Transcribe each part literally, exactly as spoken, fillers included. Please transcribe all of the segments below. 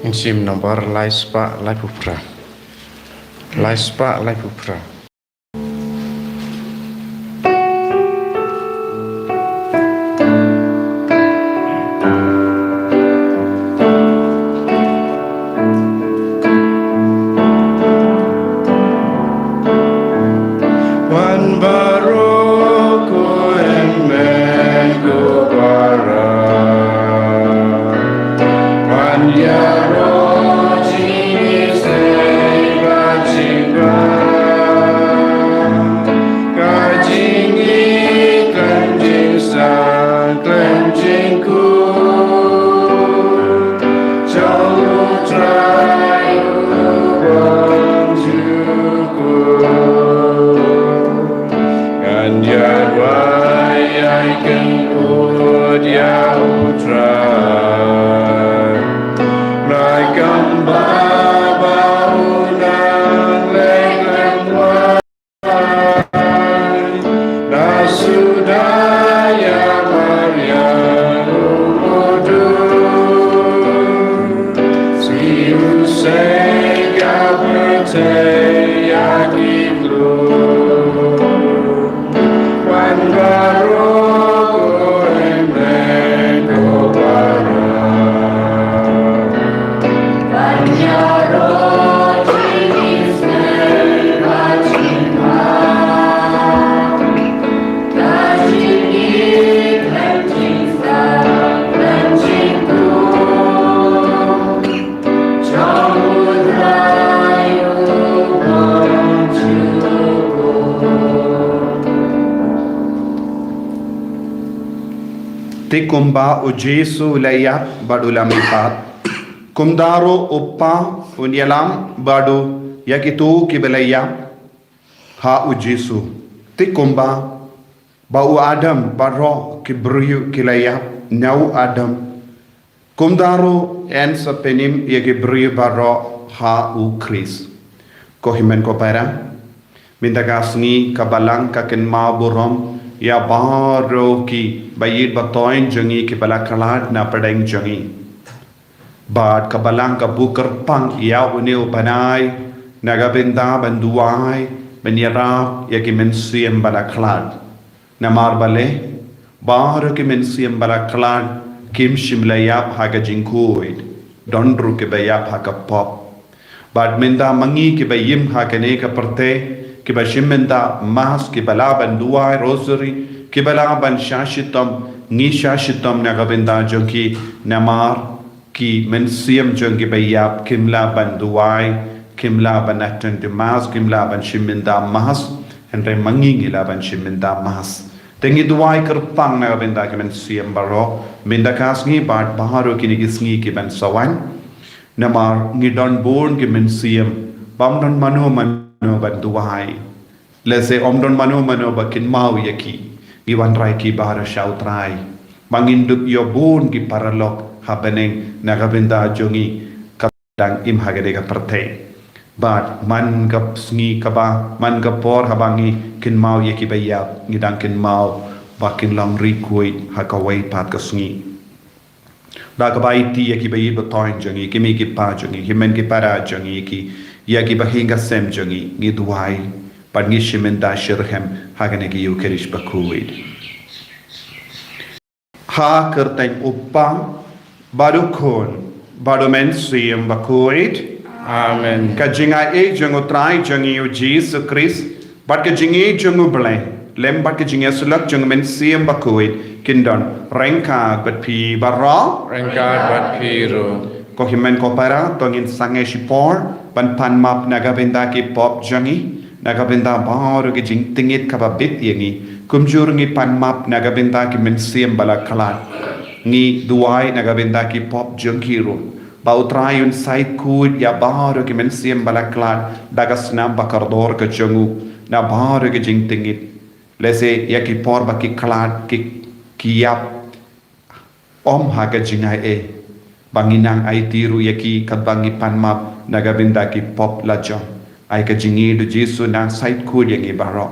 Mynsiem number lai spah laiphew phra. Lai spah laiphew phra. Wan baroh ko hynmen ko para. Wan ïaroh jingïaseng bad jingbam. Ka jingïeit khlem jingstad khlem jingkhuid jong U Trai U Bymjukut. Ngan ïa duwai ïa kynnoh ïa U Trai. Mlai kam ba ba u nang leh lem wai. Na suda ïa Maria u mudur. Sngewsih ka pyrthei ïa ki klur. Wan baroh ko hynmen ko para. Wan ïaroh jingïaseng bad jingbam. Ka jingïeit khlem jingstad khlem jingkhuid. Te kumba u Jisu u la ïap bad u la mihpat, kumta ruh u Kpa un ïalam bad u ïa kito kiba la ïap ha u Jisu. Te kumba ba u Adam baroh ki briew ki la ïap na u Adam, kumta ruh yn sa pynim ïa ki briew baroh ha u Khrist. Ko hynmen ko para, mynta ka sngi ka Balang ka kynmaw burom ïa baroh kiba ïeit ba thoiñ jong ngi kiba la khlad na pdeng jong ngi. Bad ka Balang ka buh kyrpang ïa une u bnai na ka bynta ban duwai, ban ïarap ïa ki mynsiem ba la khlad. Namar balei? Baroh ki mynsiem ba la khlad kim shym la ïap ha ka jingkhuid. Don ruh kiba ïap ha ka pop. Bad mynta ma ngi kiba im ha kane ka pyrthei, kiba shim bynta Mass, kiba lah ban duwai Rosary, kiba lah ban shah shitom, ngi shah shitom na ka bynta jong ki, namar ki mynsiem jong kiba ïap kim lah ban duwai, kim lah ban attend to Mass, kim lah ban shim bynta Mass, hynrei ma ngi ngi lah ban shim bynta Mass. Te ngi duwai kyrpang na ka bynta ki mynsiem baroh mynta ka sngi bad baroh kine ki sngi kiban sa wan. Namar ngi don bun ki mynsiem bym don mano mano ban duwai. Lehse ym don mano mano ba kynmaw ïa ki. Ngi wanrah ïa ki baroh sha U Trai. Ba ngin dup ïoh bun ki paralok ha bneng na ka bynta jong ngi kiba dang im ha kane ka pyrthei. Bad man ka sngi kaba, man ka por haba ngi kynmaw ïa kiba ïap, ngi dang kynmaw ba kin long riewkhuid ha kawei pat ka sngi. Da kaba aiti ïa kiba ïeit ba thoiñ jong ngi, ki mei ki pa jong ngi, ki hynmen ki para jong ngi, ki, ïa kiba ïing ki sem jong ngi, ngi duwai bad ngi shim bynta shitrhem ha kane ka Ïukharist bakhuid. Ha ka kyrteng U Kpa bad U Khun bad U Mynsiem Bakhuid. Amen. Ka jingaiei jong U Trai jong ngi U Jisu Khrist bad ka jingïeit jong U Blei lem bad ka jingïasyllok jong U Mynsiem Bakhuid kin don ryngkat bad phi baroh. Ryngkat bad phi ruh. Ko hynmen ko para, to ngin sangeh shipor ban pan map na ka bynta ki pop jong ngi, na ka bynta baroh ki jingtngit kaba bit ïa ngi. Kumjuh ruh ngi pan map na ka bynta ki mynsiem ba la khlad. Ngi duwai na ka bynta ki pop jong ki ruh, ba U Trai un sait khuid ïa baroh ki mynsiem ba la khlad da ka snam ba kordor ka jong u na baroh ki jingtngit. Lehse ïa ki por ba ki khlad, ki, ki ïap, ym ha ka jingai ei, ba ngi nang aiti ruh ïa ki katba ngi pan map na ka bynta ki pop la jong. Ai ka jingïeit U Jisu nang sait khuid ïa ngi baroh.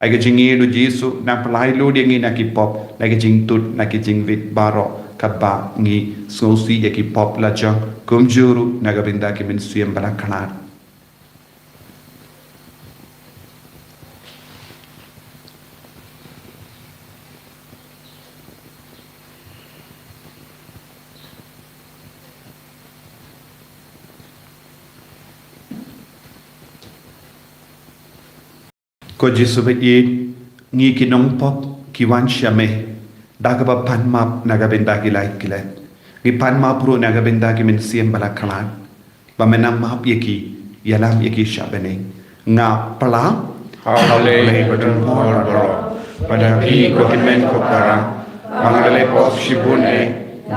Ai ka jingïeit U Jisu nang pynlait lut ïa ngi na ki pop, na ki jingtut, na ki jingwit baroh, katba ngi sngewsih ïa ki pop la jong, kumjuh ruh na ka bynta ki mynsiem ba la khlad. Ko Jisu ba ïeit, ngi ki nongpop ki wan sha me da kaba pan map na ka bynta ki lait ki lait. Ngi pan map ruh na ka bynta ki mynsiem ba la khlad, ba men nang map ïa ki, ïalam ïa ki sha bneng. Nga pla ha U Blei ba don bor baroh, bad ha phi ko hynmen ko para, ba nga la leh pop shibun eh,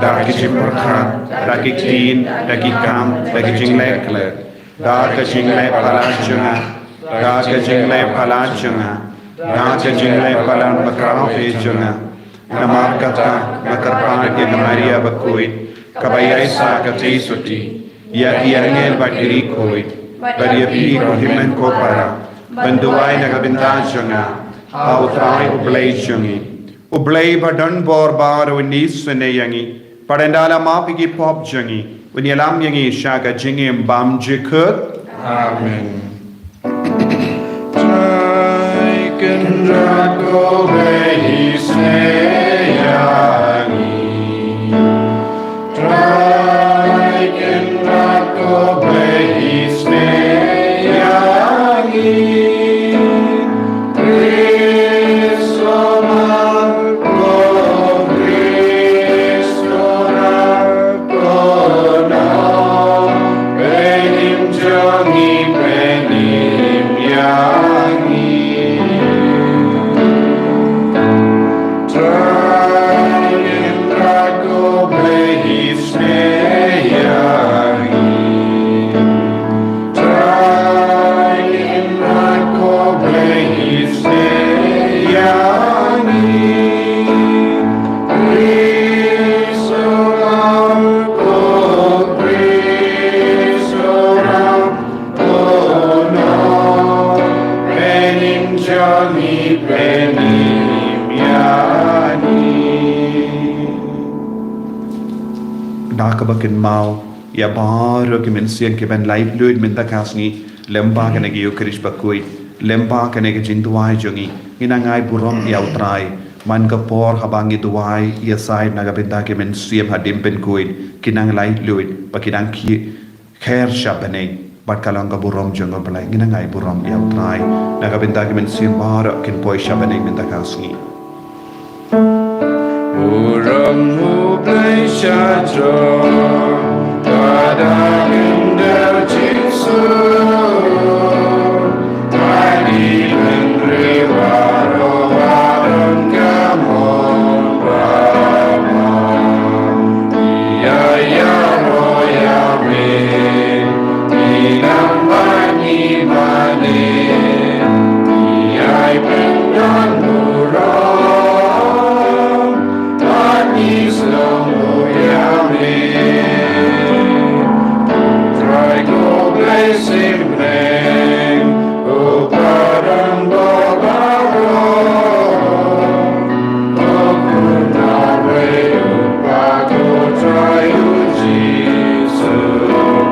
da ki jingpyrkhat, da ki ktien, da ki kam, da ki jingleh klet, da ka jingleh palat jong nga, da ka jingleh palat jong nga, da ka jingleh palat bakhraw eh jong nga. Namar kata nga kyrpad ïa ka Maria bakhuid, kaba ïaisah katei suti, ïa ki angel bad ki riewkhuid, bad ïa phi ko hynmen ko para, ban duwai na ka bynta jong nga ha U Trai U Blei jong ngi. U Blei ba don bor baroh un isynei ïa ngi, bad ynda la map ïa ki pop jong ngi, un ïalam ïa ngi sha ka jingim bymjukut. Amen. Trai Kynrad ko Blei isynei ïa ngi. Trai Kynrad ko Blei isynei ïa ngi. Khrist u lam, ko Khrist u lam, ko nong pynïap jong ngi, pynïap ïa ngi. Trai Kynrad ko Blei isynei ïa ngi. Trai Kynrad ko Blei isynei ïa ngi. Khrist u lam, ko Khrist u lam, ko nong pynïap jong ngi, pynïap ïa ngi. Da kaba kynmaw ïa baroh ki mynsiem kiban laitluid mynta ka sngi, lyngba kane ka Eukharist bakhuid, lyngba kane ka jingduwai jong ngi, ngi nang ai burom ïa U Trai. Man ka por haba ngi duwai ïasaid na ka bynta ki mynsiem hadien pynkhuid, ki nang laitluid, ba ki nang ki kher sha bneng, bad ka long ka burom jong U Blei. Ngin nang ai burom ïa U Trai na ka bynta ki mynsiem baroh kin poi sha bneng mynta ka sngi. Burom U Blei sha jrong ka da lyndet jingsuk. Trai ko Blei sngewbha, ko Pa don bor baroh, ko Khun marwei u Kpa, ko Trai U Jisu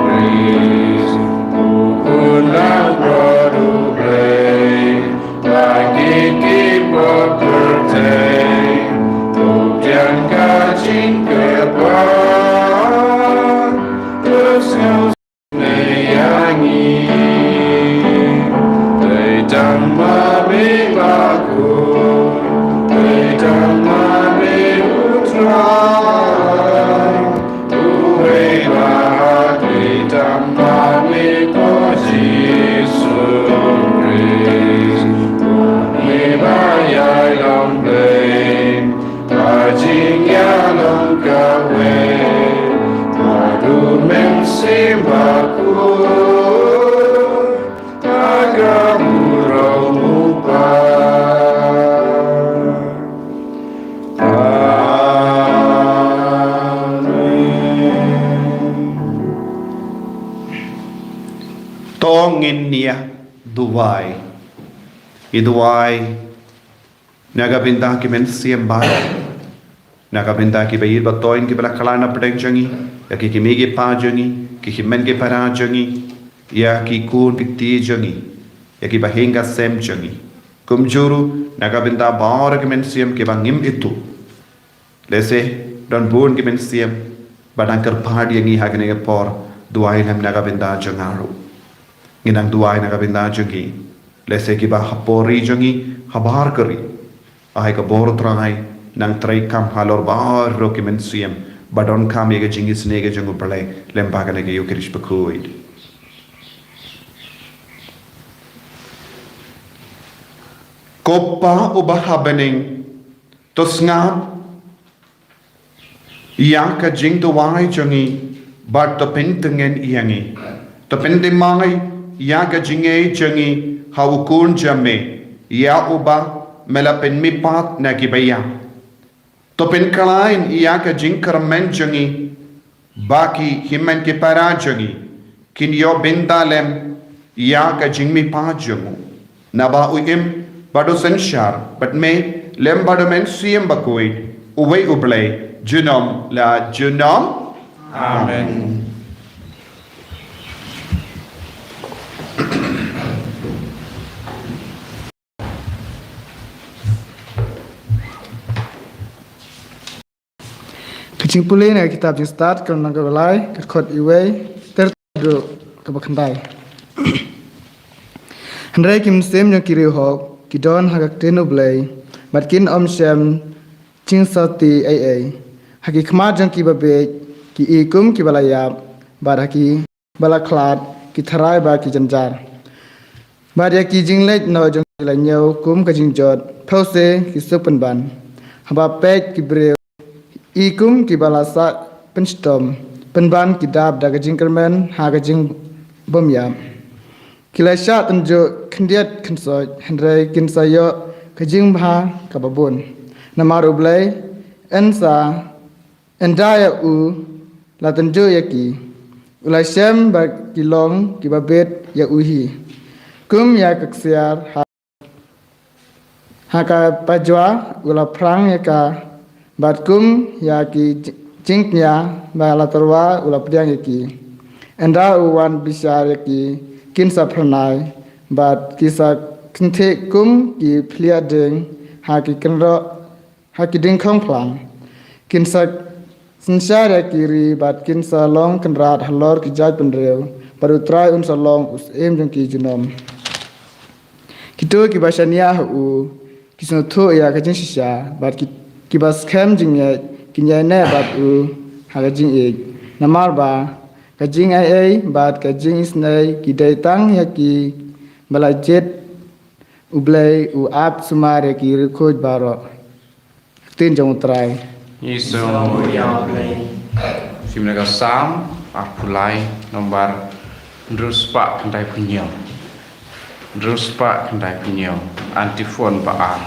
Khrist, u Khun langbrot U Blei, ba kit ki pop kyrteng, u pdiang ka jingkyrpad, u sngewsih ïa ngi. Dei tang ma me ba khuid, dei tang ma me U Trai, uwei ba hap, dei tang ma me ko Jisu Khrist, ma me ba ïai long Blei, ba jingïalong Sembah ku, taga murau mupa. Amen. To ngin ïa duwai. Ïa duwai na ka bynta ki mynsiem baroh. Na ka bynta ki ba ïeit ba toiñ ki ba la khlaiñ na pdeng jong ngi, ïa ki kmie ki kpa jong ngi, ki hynmen ki para jong ngi, ïa ki khun ki kti jong ngi, ïa ki ba hiing ka sem jong ngi. Kumjuh ruh na ka bynta baroh ki mynsiem ki ba ngim ithuh. Lehse don bun ki mynsiem ba dang kyrpad ïa ngi ha kane ka por, duwai lem na ka bynta jong nga ruh. Ngi nang duwai na ka bynta jong ngi. Lehse ki ba ha por ri jong ngi, ha bar ka ri. Ai ka bor Trai, nang treikam halor baroh ki mynsiem ba donkam ïa ka jingisynei ka jong U Blei lem bad kane ka Ïukharist bakhuid. Ko Pa uba ha bneng, to sngap ïa ka jingduwai jong ngi bad to pyntngen ïa ngi. To pynthymmai ïa ka jingngeit jong ngi ha U Khun jong me, ïa uba me la pynmihpat na ki ba ïap. To pynkhlaiñ ïa ka jingkyrmen jong ngi bad ki hynmen ki para jong ngi kin ïoh bynta lem ïa ka jingmihpat jong u. Naba u im bad u synshar bad me lem bad u Mynsiem Bakhuid, uwei U Blei, junom la junom. Amen. Ka jingpule na ka kitab Jingstad, ka lynnong kaba lai, ka dkhot uwei ter haduh kaba khyndai. Hynrei ki mynsiem jong ki riewhok ki don ha ka ktien U Blei, bad kin ym shym jingsawti ei ei. Ha ki khmat jong ki babieit ki i kum ki ba la ïap, bad ha ki ba la khlad ki tharai bad ki jynjar. Bad ïa ki jingleit noh jong ki la ñiew kum ka jingjot, phewse ki suk pynban. Haba peit ki briew i kum ki ba la sah pynshitom, pynban ki dap da ka jingkyrmen ha ka jingbymïap. Ki la shah tynjuh khyndiat khynsoit, hynrei kin sa ïoh ka jingbha kaba bun. Namar U Blei yn sa, ynda ïa u la tynjuh ïa ki, u la shem ba ki long ki babit ïa u hi. Kum ïa ka ksiar ha, ha ka pajwa u la phrang ïa ka, bad kum ïa ki jingkñia ba la tyrwa u la pdiang ïa ki. Ynda u wan bishar ïa ki, kin sa phyrnai, bad ki sa kynthih kum ki phliah dieng ha ki kynroh, ha ki dieng khongphlang. Kin sa synshar ïa ki ri bad kin sa long kynrad halor ki jaitbynriew, bad U Trai un sa long u syiem jong ki junom. Kito ki ba shaniah ha u ki sngewthuh ïa ka jingshisha, bad ki, ki ba skhem jingngeit kin ïaineh bad u ha ka jingïeit. Namar ba ka jingaiei bad ka jingisynei ki dei tang ïa ki ba la jied U Blei u ap sumar ïa ki riewkhuid baroh. Ktien jong U Trai. Ngi sngewbha ïa U Blei. Shim na ka Salm arphew lai, nombar hynriew spah khyndai phew hynñiew. Hynriew spah khyndai phew hynñiew. Antiphon ba ar.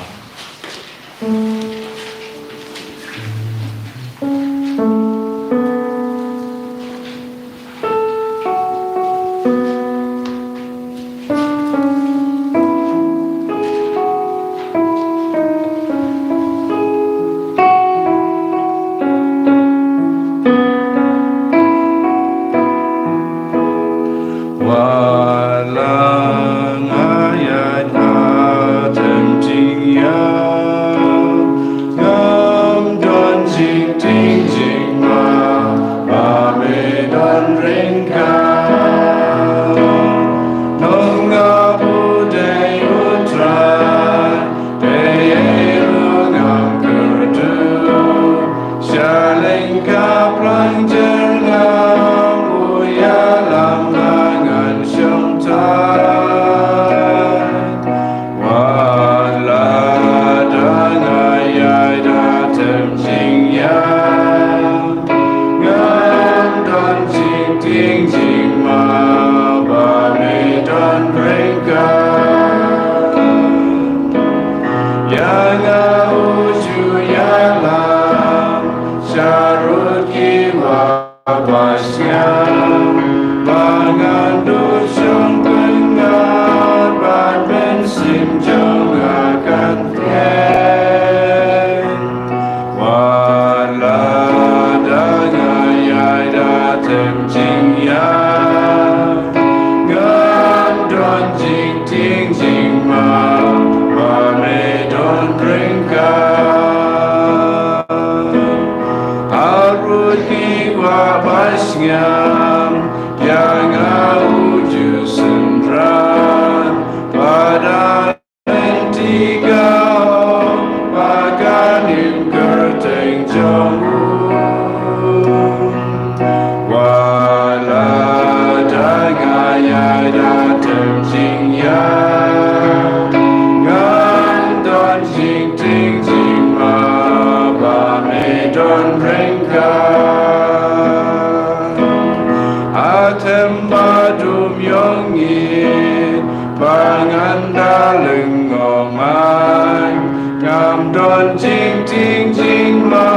jingtieng jingma,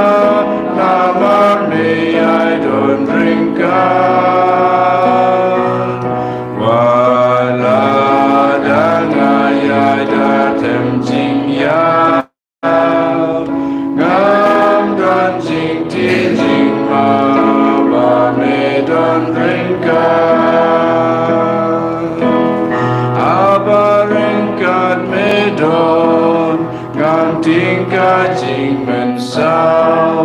namar me ïai don ryngkat. Wat la da nga ïai da them jingïap, ngam don jingtieng jingma, ba me don ryngkat. Haba ryngkat me don, ngam tieng ka jingmynsaw.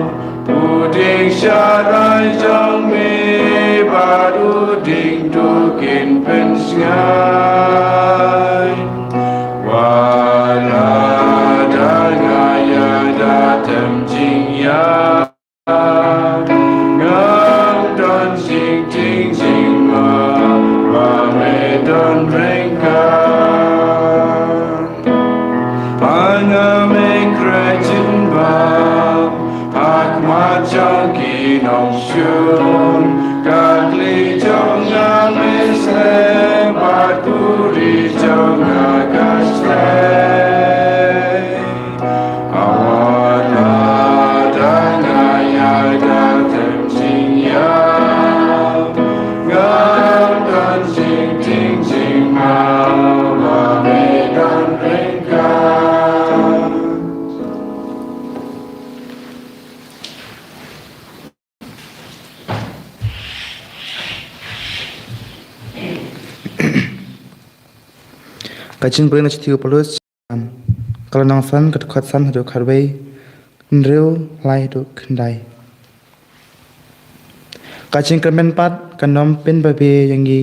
U dieng sharai jong me bad u dieng duh kin pynsngew. Wat la da nga ïai da them jingïap, ngam don jingtieng jingma, ba me don ryngkat. Ba nga me kren jingbam ha khmat jong ki nongshun, ka kli jong nga me slem bad buri jong nga ka slem. Wat la da nga ïai da them jingïap, ngam don jingtieng jingma, ba me don ryngkat. Ka jingpule na shithi u Paulus, ka lynnong san, ka dkhot san haduh khatwei, hynriew, lai haduh khyndai. Ka jingkyrmen pat kan ym pynbabe ïa ngi,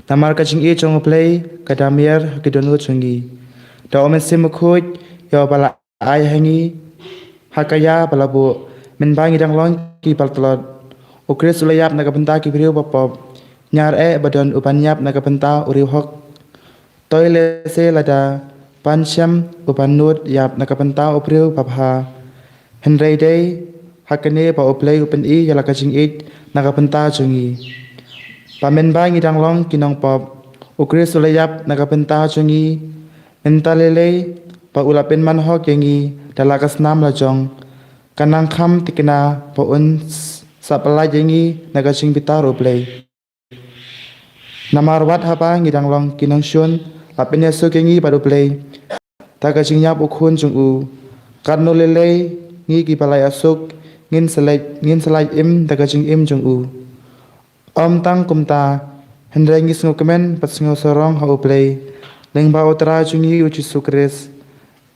namar ka jingïeit jong U Blei ka da miar ha ki dohnud jong ngi da U Mynsiem Bakhuid, ïa uba la ai ha ngi ha ka ïa ba la buh, mynba ngi dang long ki ba la tlot. U Khrist u la ïap na ka bynta ki briew ba pop, ñiar eh ba don u ban ïap na ka bynta u riewhok. To lehse lada ban shem u ban nud ïap na ka bynta u briew babha. Hynrei dei ha kane ba U Blei u pyni ïa la ka jingïeit na ka bynta jong ngi, ba mynba ngi dang long ki nongpop, U Khrist u la ïap na ka bynta jong ngi. Mynta lei lei ba u la pynman hok ïa ngi da la ka snam la jong, kan nang kham thikna ba un s-, sa pyllait ïa ngi na ka jingbitar U Blei. Namar wat haba ngi dang long ki nongshun, la pynïasuk ïa ngi bad U Blei da ka jingïap u Khun jong u. Katno lei lei ngi kiba la ïasuk, ngin sa lait, ngin sa lait im da ka jingim jong u. Ym tang kumta, hynrei ngi sngewkmen bad sngewsarong ha U Blei lyngba U Trai jong ngi U Jisu Khrist,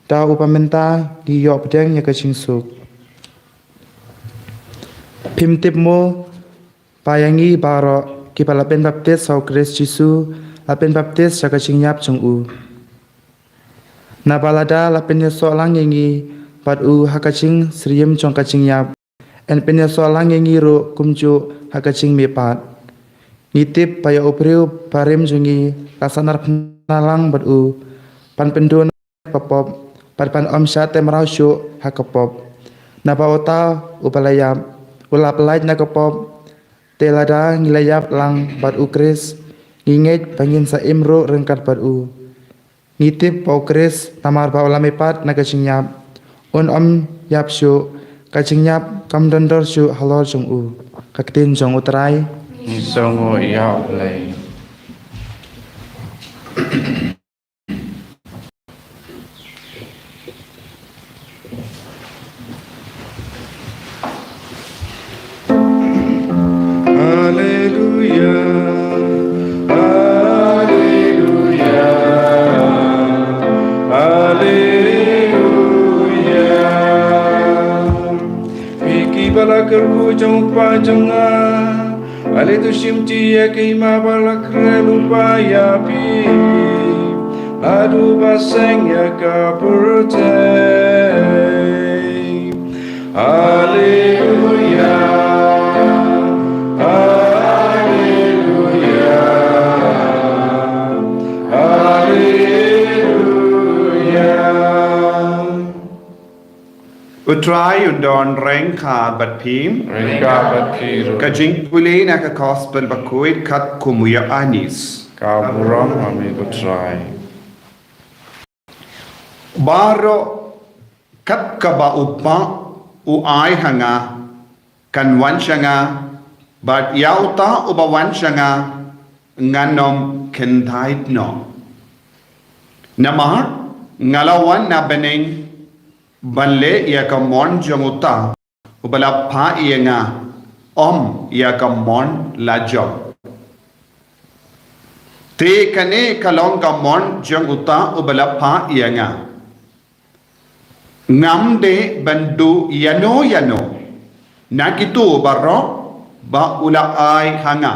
da uba mynta ngi ïoh pdiang ïa ka jingsuk. Phim tip mo ba ïa ngi baroh kiba la pynbaptis ha U Khrist Jisu, la pynbaptis sha ka jingïap jong u? Naba lada la pynïasoh lang ïa ngi bad u ha ka jingsyriem jong ka jingïap, yn pynïasoh lang ïa ngi ruh kumjuh ha ka jingmihpat. Ngi tip ba ïa u briew barim jong ngi la sahnarphna lang bad u, ban pynduna ba pop, bad ban ym shah tymraw shuh ha ka pop. Naba uta uba la ïap u la pyllait na ka pop. Te lada ngi la ïap lang bad U Khrist, ngi ngeit ba ngin sa im ruh ryngkat bad u. Ngi tip ba U Khrist, namar ba u la mihpat na ka jingïap, un ym ïap shuh, ka jingïap kam don dor shuh halor jong u. Ka ktien jong U Trai. Ngi sngew ïa U Blei. Haleluya, haleluya, haleluya. Phi kiba la kyrkhu jong U Kpa jong nga, ale to shim ti ïa ka hima ba la kren lypa ïa phi, naduh ba seng ïa ka pyrthei. Haleluya, haleluya, haleluya. U Trai un don ryngkat bad phi. Ryngkat bad phi ruh. Ka jingpule na ka Gospel bakhuid katkum u Ïoannis. Ka burom ha me ko Trai. Baroh Kat kaba u Kpa u ai ha nga, kan wan sha nga, bad ïa uta uba wan sha nga, ngan ym kyntait noh. Namar nga la wan na bneng ban leh ïa ka mon jong uta uba la phah ïa nga, ym ïa ka mon la jong. Te kane ka long ka mon jong uta uba la phah ïa nga. Ngam dei ban duh ïano ïano na kito baroh ba u la ai ha nga.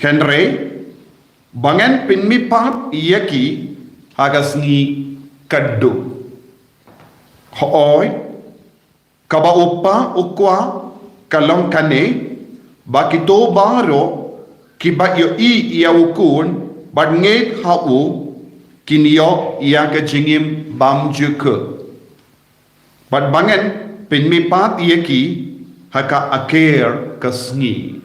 Hynrei ba ngan pynmihpat ïa ki ha ka sngi kaba khatduh. Hooid, kaba u Kpa u kwah ka long kane, ba kito baroh kiba ïohi ïa u Khun bad ngeit ha u, kin ïoh ïa ka jingim bymjukut. Bad ba ngan pynmihpat ïa ki ha ka akhir ka sngi.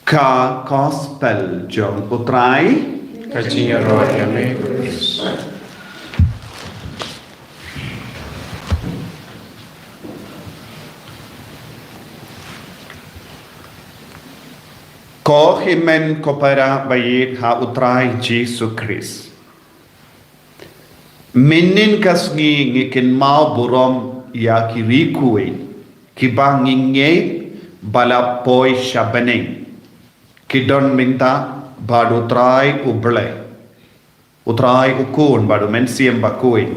Ka Gospel jong u Trai. Ka jingïaroh ïa me, Khrist. Ko hynmen ko para ba ïeit ha u Trai Jisu Khrist. Mynhynnin ka sngi ngi kynmaw burom ïa ki ri khuid kiba ngi ngeit ba la poi sha bneng. Ki don mynta bad u Trai u Blei, u Trai u Khun bad u Mynsiem Bakhuid,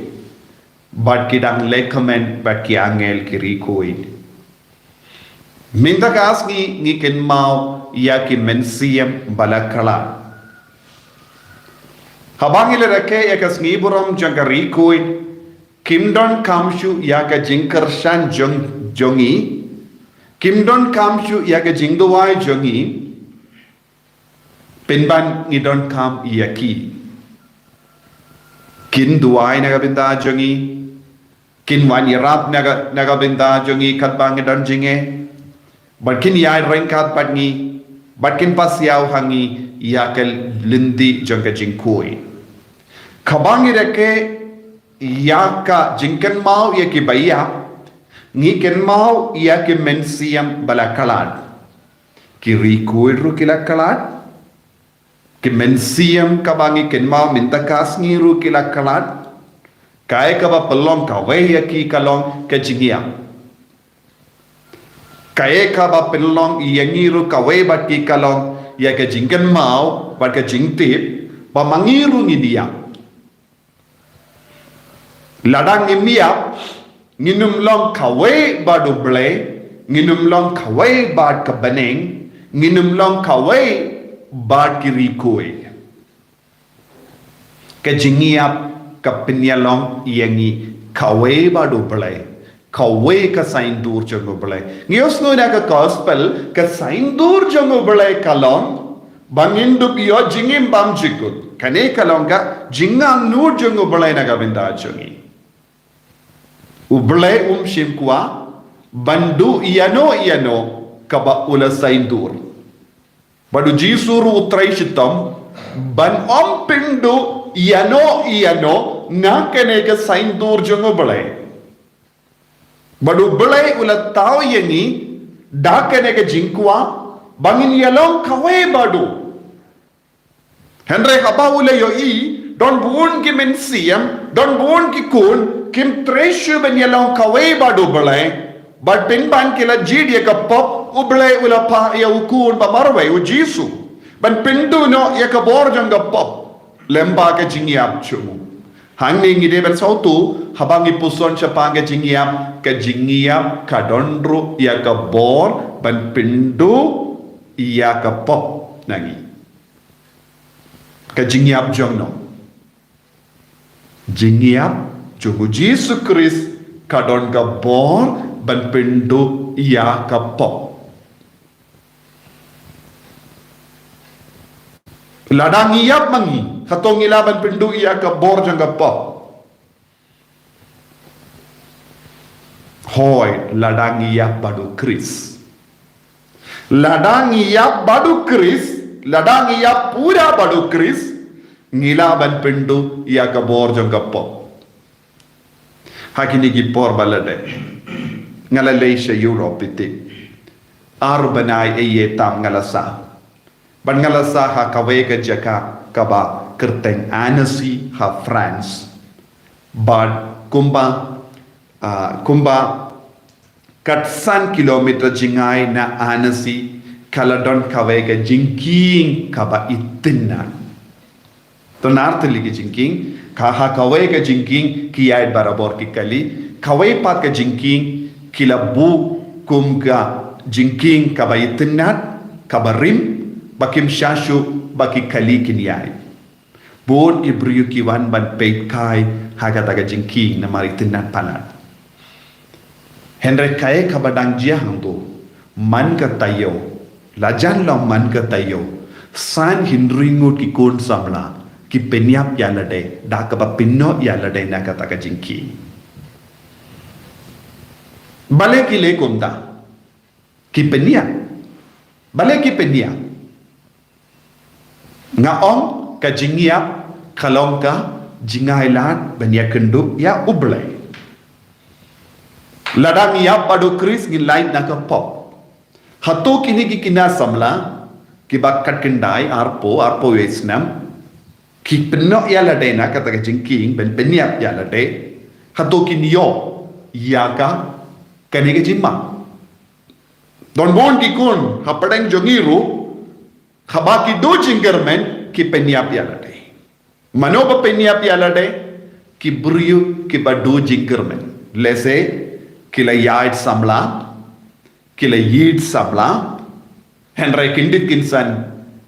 bad ki dang lehkmen bad ki angel ki ri khuid. Mynta ka sngi ngi kynmaw ïa ki mynsiem ba la khlad. Haba ngi leh rakhe ïa ka sngi burom jong ka ri khuid, kim donkam shuh ïa ka jingkyrshan jong, jong ngi, kim donkam shuh ïa ka jingduwai jong ngi, pynban ngi donkam ïa ki. Kin duwai na ka bynta jong ngi, kin wan ïarap na ka, na ka bynta jong ngi katba ngi don jingeh, bad kin ïaid ryngkat bad ngi, bad kin pasiaw ha ngi ïa ka lynti jong ka jingkhuid. Haba ngi rakhe ïa ka jingkynmaw ïa kiba ïap, ngi kynmaw ïa ki mynsiem ba la khlad. Ki ri khuid ruh ki la khlad. Ki mynsiem kiba ngi kynmaw mynta ka sngi ruh ki la khlad. Kaei kaba pynlong kawei ïa ki ka long ka jingïap. Kaei kaba pynlong ïa ngi ruh kawei bad ki ka long ïa ka jingkynmaw bad ka jingtip ba ma ngi ruh ngin ïap. Lada ngim ïap, ngin ym long kawei bad u Blei, ngin ym long kawei bad ka bneng, ngin ym long kawei bad ki ri khuid. Ka jingïap ka pynïalong ïa ngi kawei bad u Blei, kawei ka saiñdur jong u Blei. Ngi ïohsngew na ka Gospel, ka saiñdur jong u Blei ka long ba ngin dup ïoh jingim bymjukut. Kane ka long ka jingangnud jong u Blei na ka bynta jong ngi. U Blei um shym kwah ban duh ïano ïano kaba u la saiñdur. Bad u Jisu ruh u trei shitom ban ym pynduh ïano ïano na kane ka saiñdur jong u Blei. Bad u Blei u la thaw ïa ngi da kane ka jingkwah ba ngin ïalong kawei bad u. Hynrei haba u la ïohi don bun ki mynsiem, don bun ki khun kim trei shuh ban ïalong kawei bad u Blei, bad pynban ki la jied ïa ka pop, u Blei u la phah ïa u Khun ba marwei, u Jisu, ban pynduh noh ïa ka bor jong ka pop lyngba ka jingïap jong u. Hangne ngi dei ban sngewthuh, haba ngi puson shaphang ka jingïap, ka jingïap ka don ruh ïa ka bor ban pynduh ïa ka pop na ngi. Ka jingïap jong no? Jingïap jong u Jisu Khrist ka don ka bor ban pynduh ïa ka pop. Lada ngi ïap ma ngi, hato ngi lah ban pynduh ïa ka bor jong ka pop? Hooid, lada ngi ïap bad u Khrist. Lada ngi ïap bad u Khrist, Lada ngi ïap pura bad u Khrist, ngi lah ban pynduh ïa ka bor jong ka pop. Ha kine ki por ba la dep, nga la leit sha Europe ïa te. Ar bnai ei ei tam nga la sah. Bad nga la sah ha kawei ka jaka kaba kyrteng Annecy ha France. Bad kumba, ah, kumba katsan kilometer jngai na Annecy ka la don kawei ka jingkieng kaba itynnad. Don artylli ki jingkieng, ka ha kawei ka jingkieng ki ïaid barabor ki kali, kawei pat ka jingkieng ki la buh kum ka jingkieng kaba itynnad, kaba rim, ba kim shah shuh ba ki kali kin ïaid. Bun ki briew ki wan ban peit kai ha kata ka jingkieng namar itynnad palat. Hynrei kaei kaba dang jia hangto, man ka taïew, la jan long man ka taïew, san hynriew ngut ki khun samla ki pynïap ïa lade da kaba pynnoh ïa lade na kata ka jingkieng. Balei ki leh kumta? Ki pynïap. Balei ki pynïap? Nga ong ka jingïap ka long ka jingai lad ban ïakynduh ïa U Blei. Lada ngi ïap bad u Khrist ngi lait na ka pop. Hato kine ki khynnah samla kiba kat khyndai, arphew, arphew wei snem, ki pynnoh ïa lade na kata ka jingkieng ban pynïap ïa lade, hato kin ïoh ïa ka, kane ka jingma? Don bun ki khun hapdeng jong ngi ruh, haba ki duh jingkyrmen ki pynïap ïa lade. Mano ba pynïap ïa lade? Ki briew kiba duh jingkyrmen. Lehse ki la ïaid samla, ki la ïeid samla, hynrei kyndit kynsan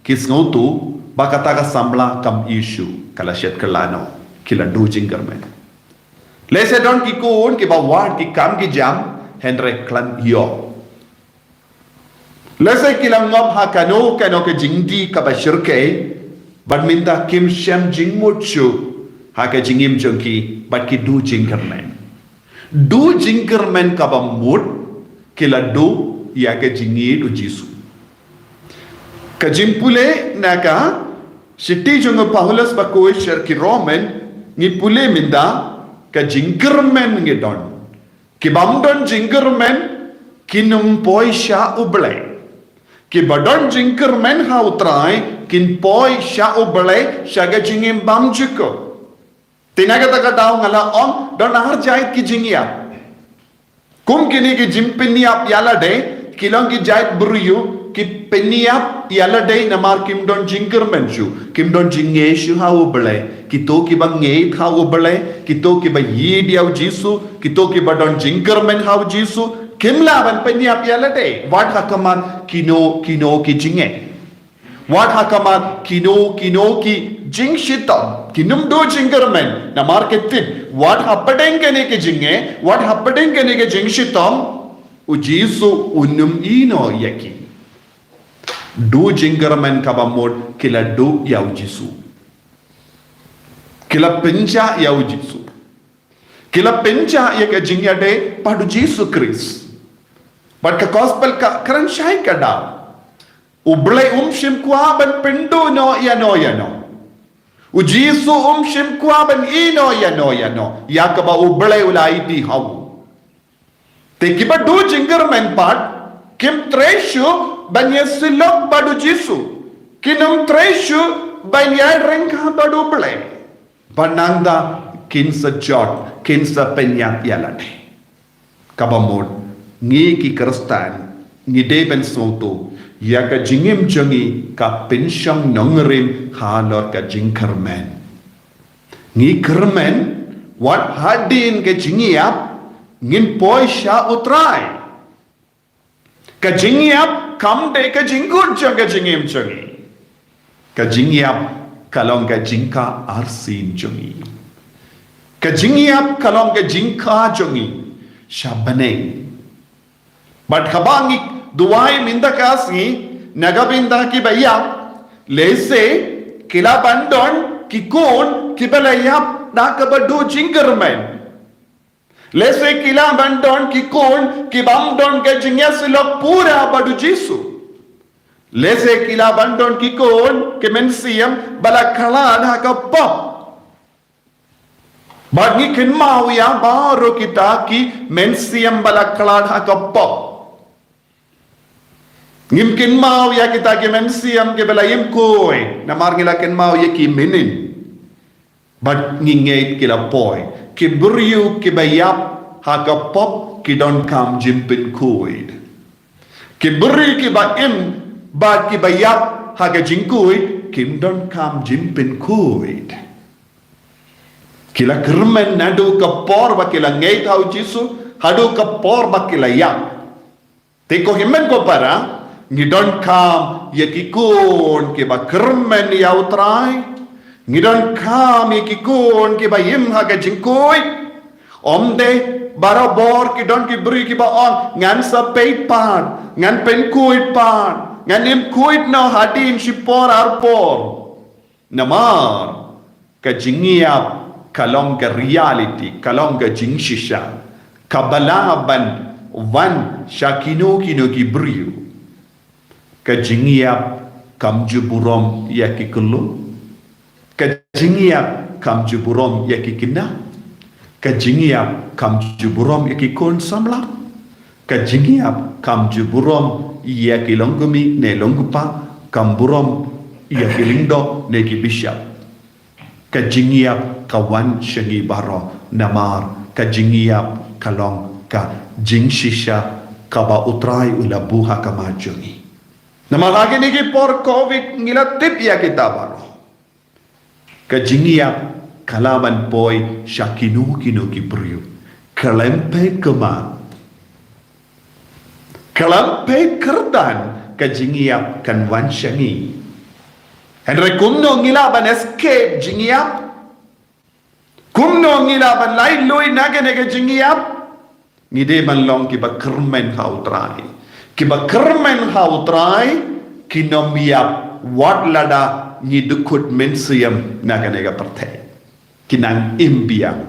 ki sngewthuh ba kata ka samla kam ïeit shuh, ka la shet kylla noh, ki la duh jingkyrmen. Lehse don ki khun kiba wad ki kam ki jam, hynrei khlem ïoh. Lehse ki la ngop ha kano kano ka jingdih kaba shyrkhei, bad mynta kim shem jingmut shuh ha ka jingim jong ki, bad ki duh jingkyrmen. Duh jingkyrmen kaba mut ki la duh ïa ka jingïeit u Jisu. Ka jingpule na ka shithi jong u Paulus ba koit sha ki Roman, ngi pule mynta, ka jingkyrmen ngi don. Ki bym don jingkyrmen kin ym poi sha U Blei. Kiba don jingkyrmen ha U Trai kin poi sha U Blei sha ka jingim bymjukut. Te na kata ka daw nga la ong, don ar jait ki jingïap. Kum kine ki jingpynïap ïa lade, ki long ki jait briew ki pynïap ïa lade namar kim don jingkyrmen shuh, kim don jingngeit shuh ha U Blei. Kito kiba ngeit ha U Blei, kito kiba ïeit ïa u Jisu, kito kiba don jingkyrmen ha u Jisu, kim lah ban pynïap ïa lade wat ha khmat kino kino ki jingeh. Wat ha khmat kino kino ki jingshitom, kin ym duh jingkyrmen namar ki tip, wat hapdeng kane ka jingeh, wat hapdeng kane ka jingshitom, u Jisu un ym ïehnoh ïa ki. Duh jingkyrmen kaba mut ki la duh ïa u Jisu. Ki la pynjah ïa u Jisu. Ki la pynjah ïa ka jingïadei bad u Jisu Khrist. Bad ka gospel ka kren shai ka daw, U Blei um shym kwah ban pynduh noh ïano ïano. U Jisu um shym kwah ban ïehnoh ïano ïano ïa kaba U Blei u la ïeit ha u. Te kiba duh jingkyrmen pat kim trei shuh ban ïasyllok bad u Jisu. Kin ym trei shuh ban ïaid ryngkat bad U Blei. Ba nangta kin sa jot, kin sa pynïap ïa lade. Kaba mut, ngi ki Khristan ngi dei ban sngewthuh ïa ka jingim jong ngi ka pynshong nongrim halor ka jingkyrmen. Ngi kyrmen wat hadien ka jingïap ngin poi sha U Trai. Ka jingïap kam dei ka jingkut jong ka jingim jong ngi. Ka jingïap ka long ka jingkha arsien jong ngi. Ka jingïap ka long ka jingkha jong ngi sha bneng. Bad haba ngi duwai mynta ka sngi na ka bynta kiba ïap, lehse ki la ban don ki khun kiba la ïap da kaba duh jingkyrmen. Lehse ki la ban don ki khun ki bym don ka jingïasyllok pura bad u Jisu. Lehse ki la ban don ki khun ki mynsiem ba la khlad ha ka pop. Bad ngi kynmaw ïa baroh kita ki mynsiem ba la khlad ha ka pop. Ngim kynmaw ïa kita ki mynsiem kiba la im khuid, namar ngi la kynmaw ïa ki mynnin. Bad ngi ngeit ki la poi. Ki briew kiba ïap ha ka pop ki donkam jingpynkhuid. Ki briew kiba im bad kiba ïap ha ka jingkhuid kim donkam jingpynkhuid. Ki la kyrmen naduh ka por ba ki la ngeit ha u Jisu haduh ka por ba ki la ïap. Te ko hynmen ko para, ngi donkam ïa ki khun kiba kyrmen ïa u Trai. Ngi donkam ïa ki khun kiba im ha ka jingkhuid. Ym dei barabor ki don ki briew kiba ong, ngan sa peit pat, ngan pynkhuid pat, ngan im khuid noh hadien shipor arpor. Namar ka jingïap ka long ka reality, ka long ka jingshisha kaba lah ban wan sha kino kino ki briew. Ka jingïap kam ju burom ïa ki khyllung. Ka jingïap kam ju burom ïa ki khynnah. Ka jingïap kam ju burom ïa ki khun samla. Ka jingïap kam ju burom ïa ki longkmie ne longkpa, kam burom ïa ki lyngdoh ne ki bishop. Ka jingïap ka wan sha ngi baroh, namar ka jingïap ka long ka jingshisha kaba u Trai u la buh ha khmat jong ngi. Namar ha kine ki por covid ngi la tip ïa kita baroh. Ka jingïap ka lah ban poi sha kino kino ki briew. Khlem peit khmat, khlem peit kyrdan, ka jingïap kan wan sha ngi. Hynrei kumno ngi lah ban escape jingïap? Kumno ngi lah ban laitluid na kane ka jingïap? Ngi dei ban long kiba kyrmen ha u Trai. Kiba kyrmen ha u Trai kim ïap wat lada ngi dukut mynsiem na kane ka pyrthei. Ki nang im biang.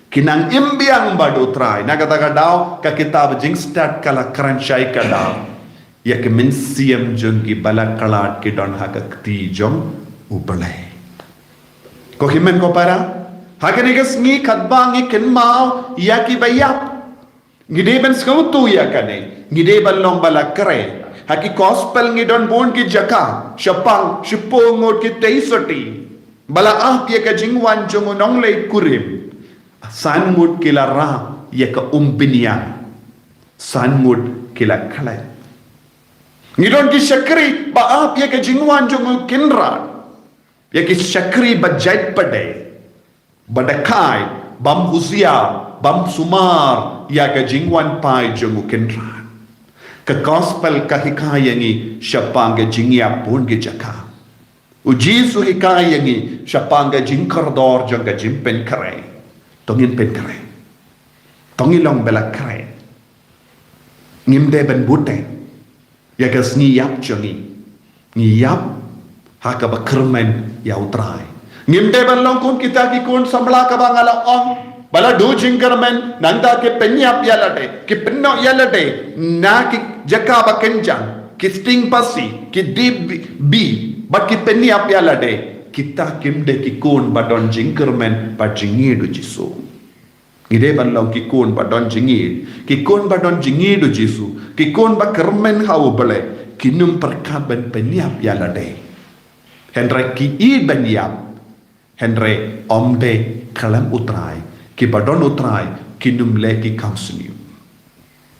Ki nang im biang bad u Trai. Na kata ka daw ka kitab Jingstad ka la kren shai ka daw ïa ki mynsiem jong kiba la khlad ki don ha ka kti jong U Blei. Ko hynmen ko para, ha kane ka sngi katba ngi kynmaw ïa kiba ïap, ngi dei ban sngewthuh ïa kane, ngi dei ban long ba la khreh. Ha ki gospel ngi don bun ki jaka, shaphang shiphew ngut ki tei sotti ba la ap ïa ka jingwan jong u nongleit kurim. San ngut ki la rah ïa ka um bniah. San ngut ki la khlad. Ngi don ki shakri ba ap ïa ka jingwan jong u Kynrad. Ïa ki shakri ba jait padei, ba dei kai, bym husiar, bym sumar ïa ka jingwan phai jong u Kynrad. Ka gospel ka hikai ïa ngi shaphang ka jingïap bun ki jaka. U Jisu hikai ïa ngi shaphang ka jingkordor jong ka jingpynkhreh. To ngin pynkhreh. To ngin long ba la khreh. Ngim dei ban bud te ïa ka sngi ïap jong ngi. Ngi ïap ha kaba kyrmen ïa u Trai. Ngim dei ban long kum kita ki khun samla kaba nga la ong, ba la duh jingkyrmen, nangta ki pynïap ïa lade, ki pynnoh ïa lade na ki jaka ba kynjang, ki sting phasi, ki dih bih, bad ki pynïap ïa lade. Kita kim dei ki khun ba don jingkyrmen bad jingïeit u Jisu. Ngi dei ban long ki khun ba don jingïeit, ki khun ba don jingïeit u Jisu, ki khun ba kyrmen ha u Blei. Kin ym pyrkhat ban pynïap ïa lade. Hynrei ki ïeit ban ïap, hynrei ym dei khlem u Trai. Kiba don u Trai kin ym leh ki kam sniew.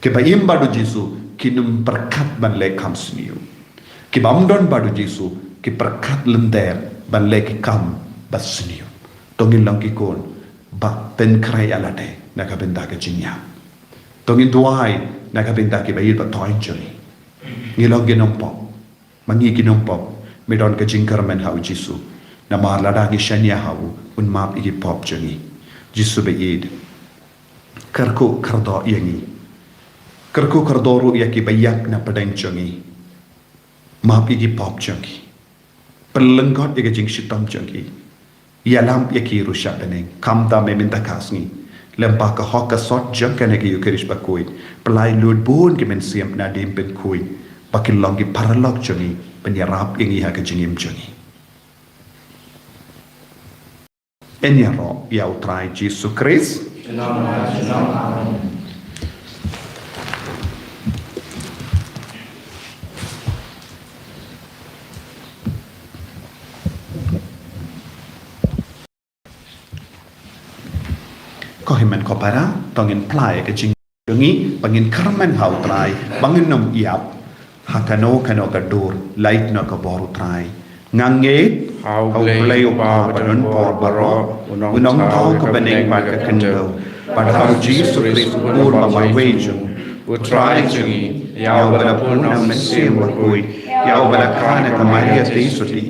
Kiba im bad u Jisu kin ym pyrkhat ban leh kam sniew. Kiba ym don bad u Jisu ki pyrkhat lynter ban leh ki kam ba sniew. To ngin long ki khun ba pynkhreh ïa lade na ka bynta ka jingïap. To ngin duwai na ka bynta kiba ïeit ba thoh jong ngi. Ngi long ki nongpop. Ma ngi ki nongpop, me don ka jingkyrmen ha u Jisu. Namar lada ngi shaniah ha u, un map ïa ki pop jong ngi. Jisu ba ïeit, kyrkhu kyrdoh ïa ngi. Kyrkhu kyrdoh ruh ïa kiba ïap na pdeng jong ngi. Map ïa ki pop jong ngi. Pynlyngkot ïa ka jingshitom jong ngi. Ïalam ïa ki ruh sha bneng, khamtam mynta ka sngi. Lyngba ka hok ka sot jong kane ka Ïukharist bakhuid, pynlait lut bun ki mynsiem na dien pynkhuid, ba kin long ki paralok jong ngi. pynïarap ïa ngi ha ka jingim jong ngi. Yn ïaroh ïa U Trai Jisu Khrist. Ko hynmen ko para, to ngin plie ka jingim jong ngi, ba ngin kyrmen ha U Trai, ba ngin ym ïap ha kano kano ka dur, lait noh ka bor U Trai. Nga ngeit ha U Blei U Kpa ba don bor baroh, U Nongthaw ka bneng bad ka khyndew, bad ha U Jisu Khrist u kyrpad marwei jong U Trai jong ngi, ïa uba la bun na U Mynsiem Bakhuid, ïa uba la kha na ka Maria Theisotti,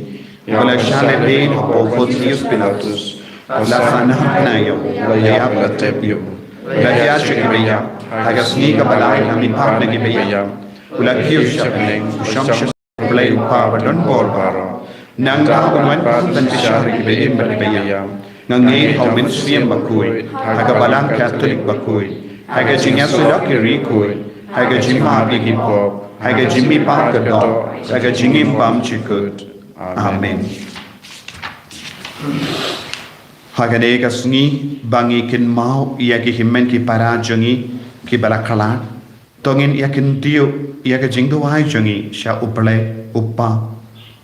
uba la shah lehbeiñ hapoh u Pontius Pilatus, u la sahnarphna ïa u, u la ïap, u la tep ïa u, u la hiar sha kiba ïap, ha ka sngi kaba lai u la mihpat na kiba ïap, u la kiew sha bneng, u shong sha U Blei U Kpa ba don bor baroh. Nangta un wan pat ban bishar ïa kiba im bad kiba ïap. Nga ngeit ha U Mynsiem Bakhuid, ha ka Balang Katholik bakhuid, ha ka jingïasyllok ki riewkhuid, ha ka jingmap ïa ki pop, ha ka jingmihpat ka doh, ha ka jingim bymjukut. Amen. Ha kane ka sngi ba ngi kynmaw ïa ki hynmen ki para jong ngi kiba la khlad, to ngin ïa kyntiew ïa ka jingduwai jong ngi sha U Blei U Kpa,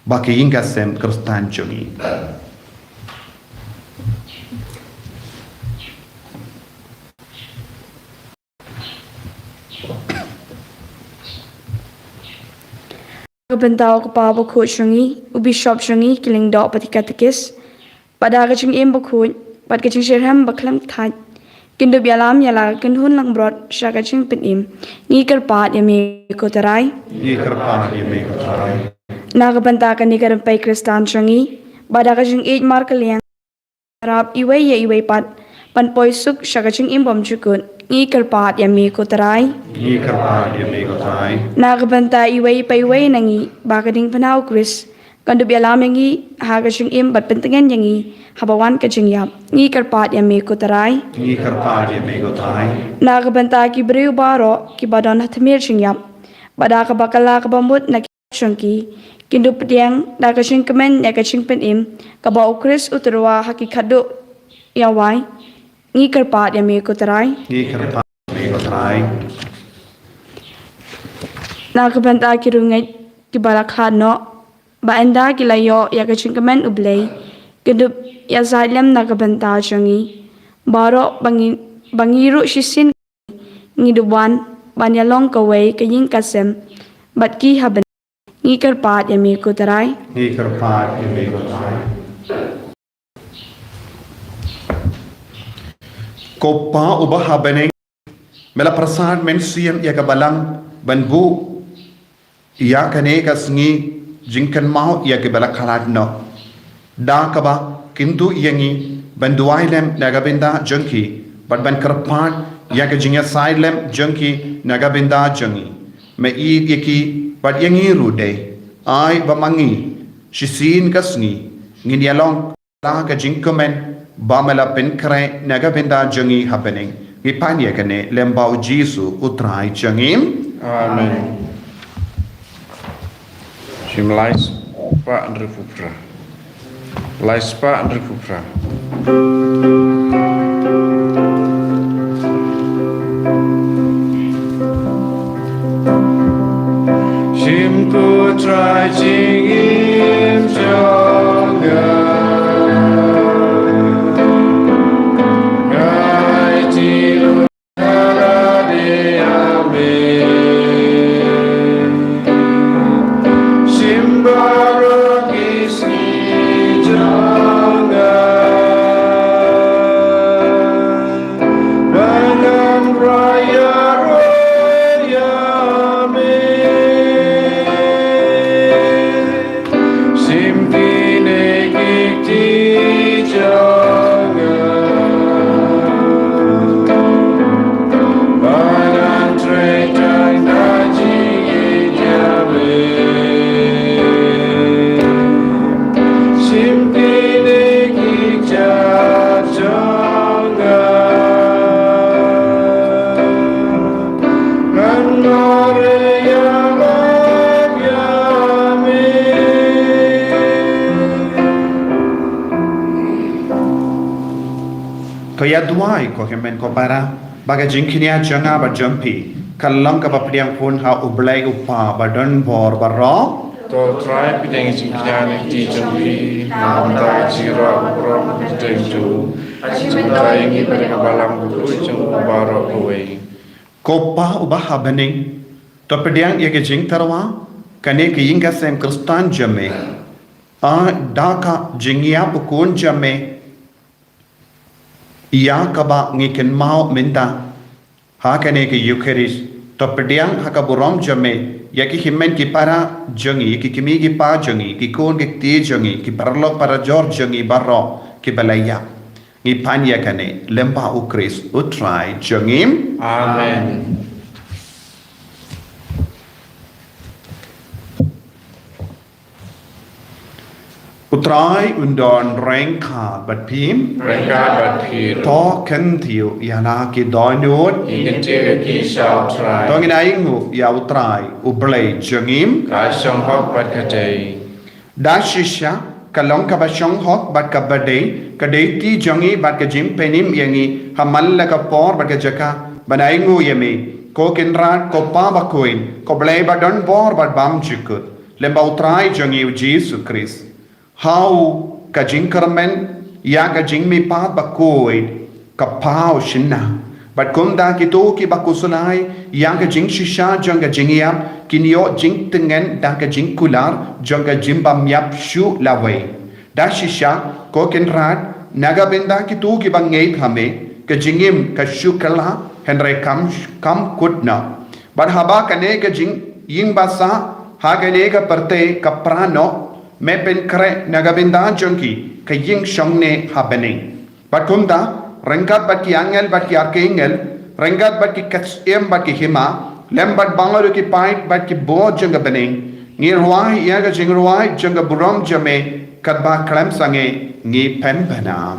ba ki ïing ki sem Khristan jong ngi. Ka bynta u kpa bakhuid jong ngi, u bishop jong ngi, ki lyngdoh bad ki katekis, bad da ka jingim bakhuid bad ka jingshitrhem bakhlem thait, kin dup ïalam ïa la ka kynhun langbrot sha ka jingpynim. Ngi kyrpad ïa me ko Trai. Ngi kyrpad ïa me ko Trai. Na ka bynta kane ka rympei Khristan jong ngi, bad da ka jingïeit markylliang, ïarap iwei ïa iwei pat ban poi suk sha ka jingim bymjukut. Ngi kyrpad ïa me ko Trai. Ngi kyrpad ïa me ko Trai. Na ka bynta iwei pa iwei na ngi, ba ka diengphna U Khrist kan dup ïalam ïa ngi ha ka jingim bad pyntngen ïa ngi haba wan ka jingïap. Ngi kyrpad ïa me ko Trai. Ngi kyrpad ïa me ko Trai. Na ka bynta ki briew baroh kiba don ha tmier jingïap, bad da kaba kylla kaba mut na ki jong ki, kin dup pdiang da ka jingkmen ïa ka jingpynim kaba U Khrist u tyrwa ha ki khadduh ïawai. Ngi kyrpad ïa me ko Trai. Ngi kyrpad ïa me ko Trai. Na ka bynta ki riewngeit kiba la khlad noh, ba ynda ki la ïoh ïa ka jingkmen U Blei, kin dup ïasaid lem na ka bynta jong ngi baroh, ba ngi, ba ngi ruh shisien ngi dup wan ban ïalong kawei ka ïing ka sem bad ki ha bneng. Ngi kyrpad ïa me ko Trai. Ngi kyrpad ïa me ko Trai. Ko Pa uba ha bneng, me la pyrsad mynsiem ïa ka balang ban buh ïa kane ka sngi jingkynmaw ïa kiba la khlad noh, da kaba kyntu ïa ngi ban duwai lem na ka bynta jong ki, bad ban kyrpad ïa ka jingïasaid lem jong ki na ka bynta jong ngi. Me ïeit ïa ki bad ïa ngi ruh dei, ai ba ma ngi shisien ka sngi ngin ïalong la ka jingkmen ba me la pynkhreh na ka bynta jong ngi ha bneng. Ngi pan ïa kane lyngba U Jisu U Trai jong ngi. Amen. Shim lai spah hynriewphew phra. Lai spah hynriewphew phra. Shim ko Trai jingim jong nga. Ngai ti lu la de ame. Shim baroh ki sngi jong nga. Ko ïa duwai, ko hynmen ko para, ba ka jingkñia jong nga bad jong phi kan long kaba pdiang pun ha U Blei U Kpa ba don bor baroh. To Trai, pdiang jingkñia na ki kti jong phi, na ka bynta ka jingrwai u burom kaba kyrteng jong u, ha ka bynta ïa ngi bad ïa ka balang bakhuid jong u baroh kawei. Ko Pa uba ha bneng, to pdiang ïa ka jingtyrwa kane ka ïing ka sem Khristan jong me, ha da ka jingïap u Khun jong me, ïa kaba ngi kynmaw mynta ha kane ka Eukharist. To pdiang ha ka burom jong me ïa ki hynmen ki para jong ngi, ki kmie ki kpa jong ngi, ki khun ki kti jong ngi, ki paralok parajor jong ngi baroh kiba la ïap. Ngi pan ïa kane lyngba U Khrist U Trai jong ngi. Amen. U Trai un don ryngkat bad phi. Ryngkat bad phi. To kyntiew ïa la ki dohnud. Ngi kyntiew ïa ki sha U Trai. To ngin ainguh ïa U Trai U Blei jong ngi. Ka shong hok bad ka dei. Da shisha ka long kaba shong hok bad kaba dei, ka dei kti jong ngi bad ka jingpynim ïa ngi ha man la ka por bad ka jaka ban ainguh ïa me, ko Kynrad, ko Pa bakhuid, ko Blei ba don bor bad bymjukut, lyngba U Trai jong ngi U Jisu Khrist. Ha u ka jingkyrmen ïa ka jingmihpat bakhuid ka paw shynna. Bad kumta kito kiba khuslai ïa ka jingshisha jong ka jingïap kin ïoh jingtngen da ka jingkular jong ka jingbymïap shuh lawei. Da shisha, ko Kynrad, na ka bynta kito kiba ngeit ha me, ka jingim ka shu kylla, hynrei kam, kam kut noh. Bad haba kane ka jing, ïing ba sah ha kane ka pyrthei ka pra noh, me pynkhreh na ka bynta jong ki ka ïing shongne ha bneng. Bad kumta, ryngkat bad ki angel bad ki arkangel, ryngkat bad ki ktien bad ki hima, lem bad baroh ki paid bad ki bor jong ka bneng, ngi rwai ïa ka jingrwai jong ka burom jong me, katba khlem sangeh ngi pynbna.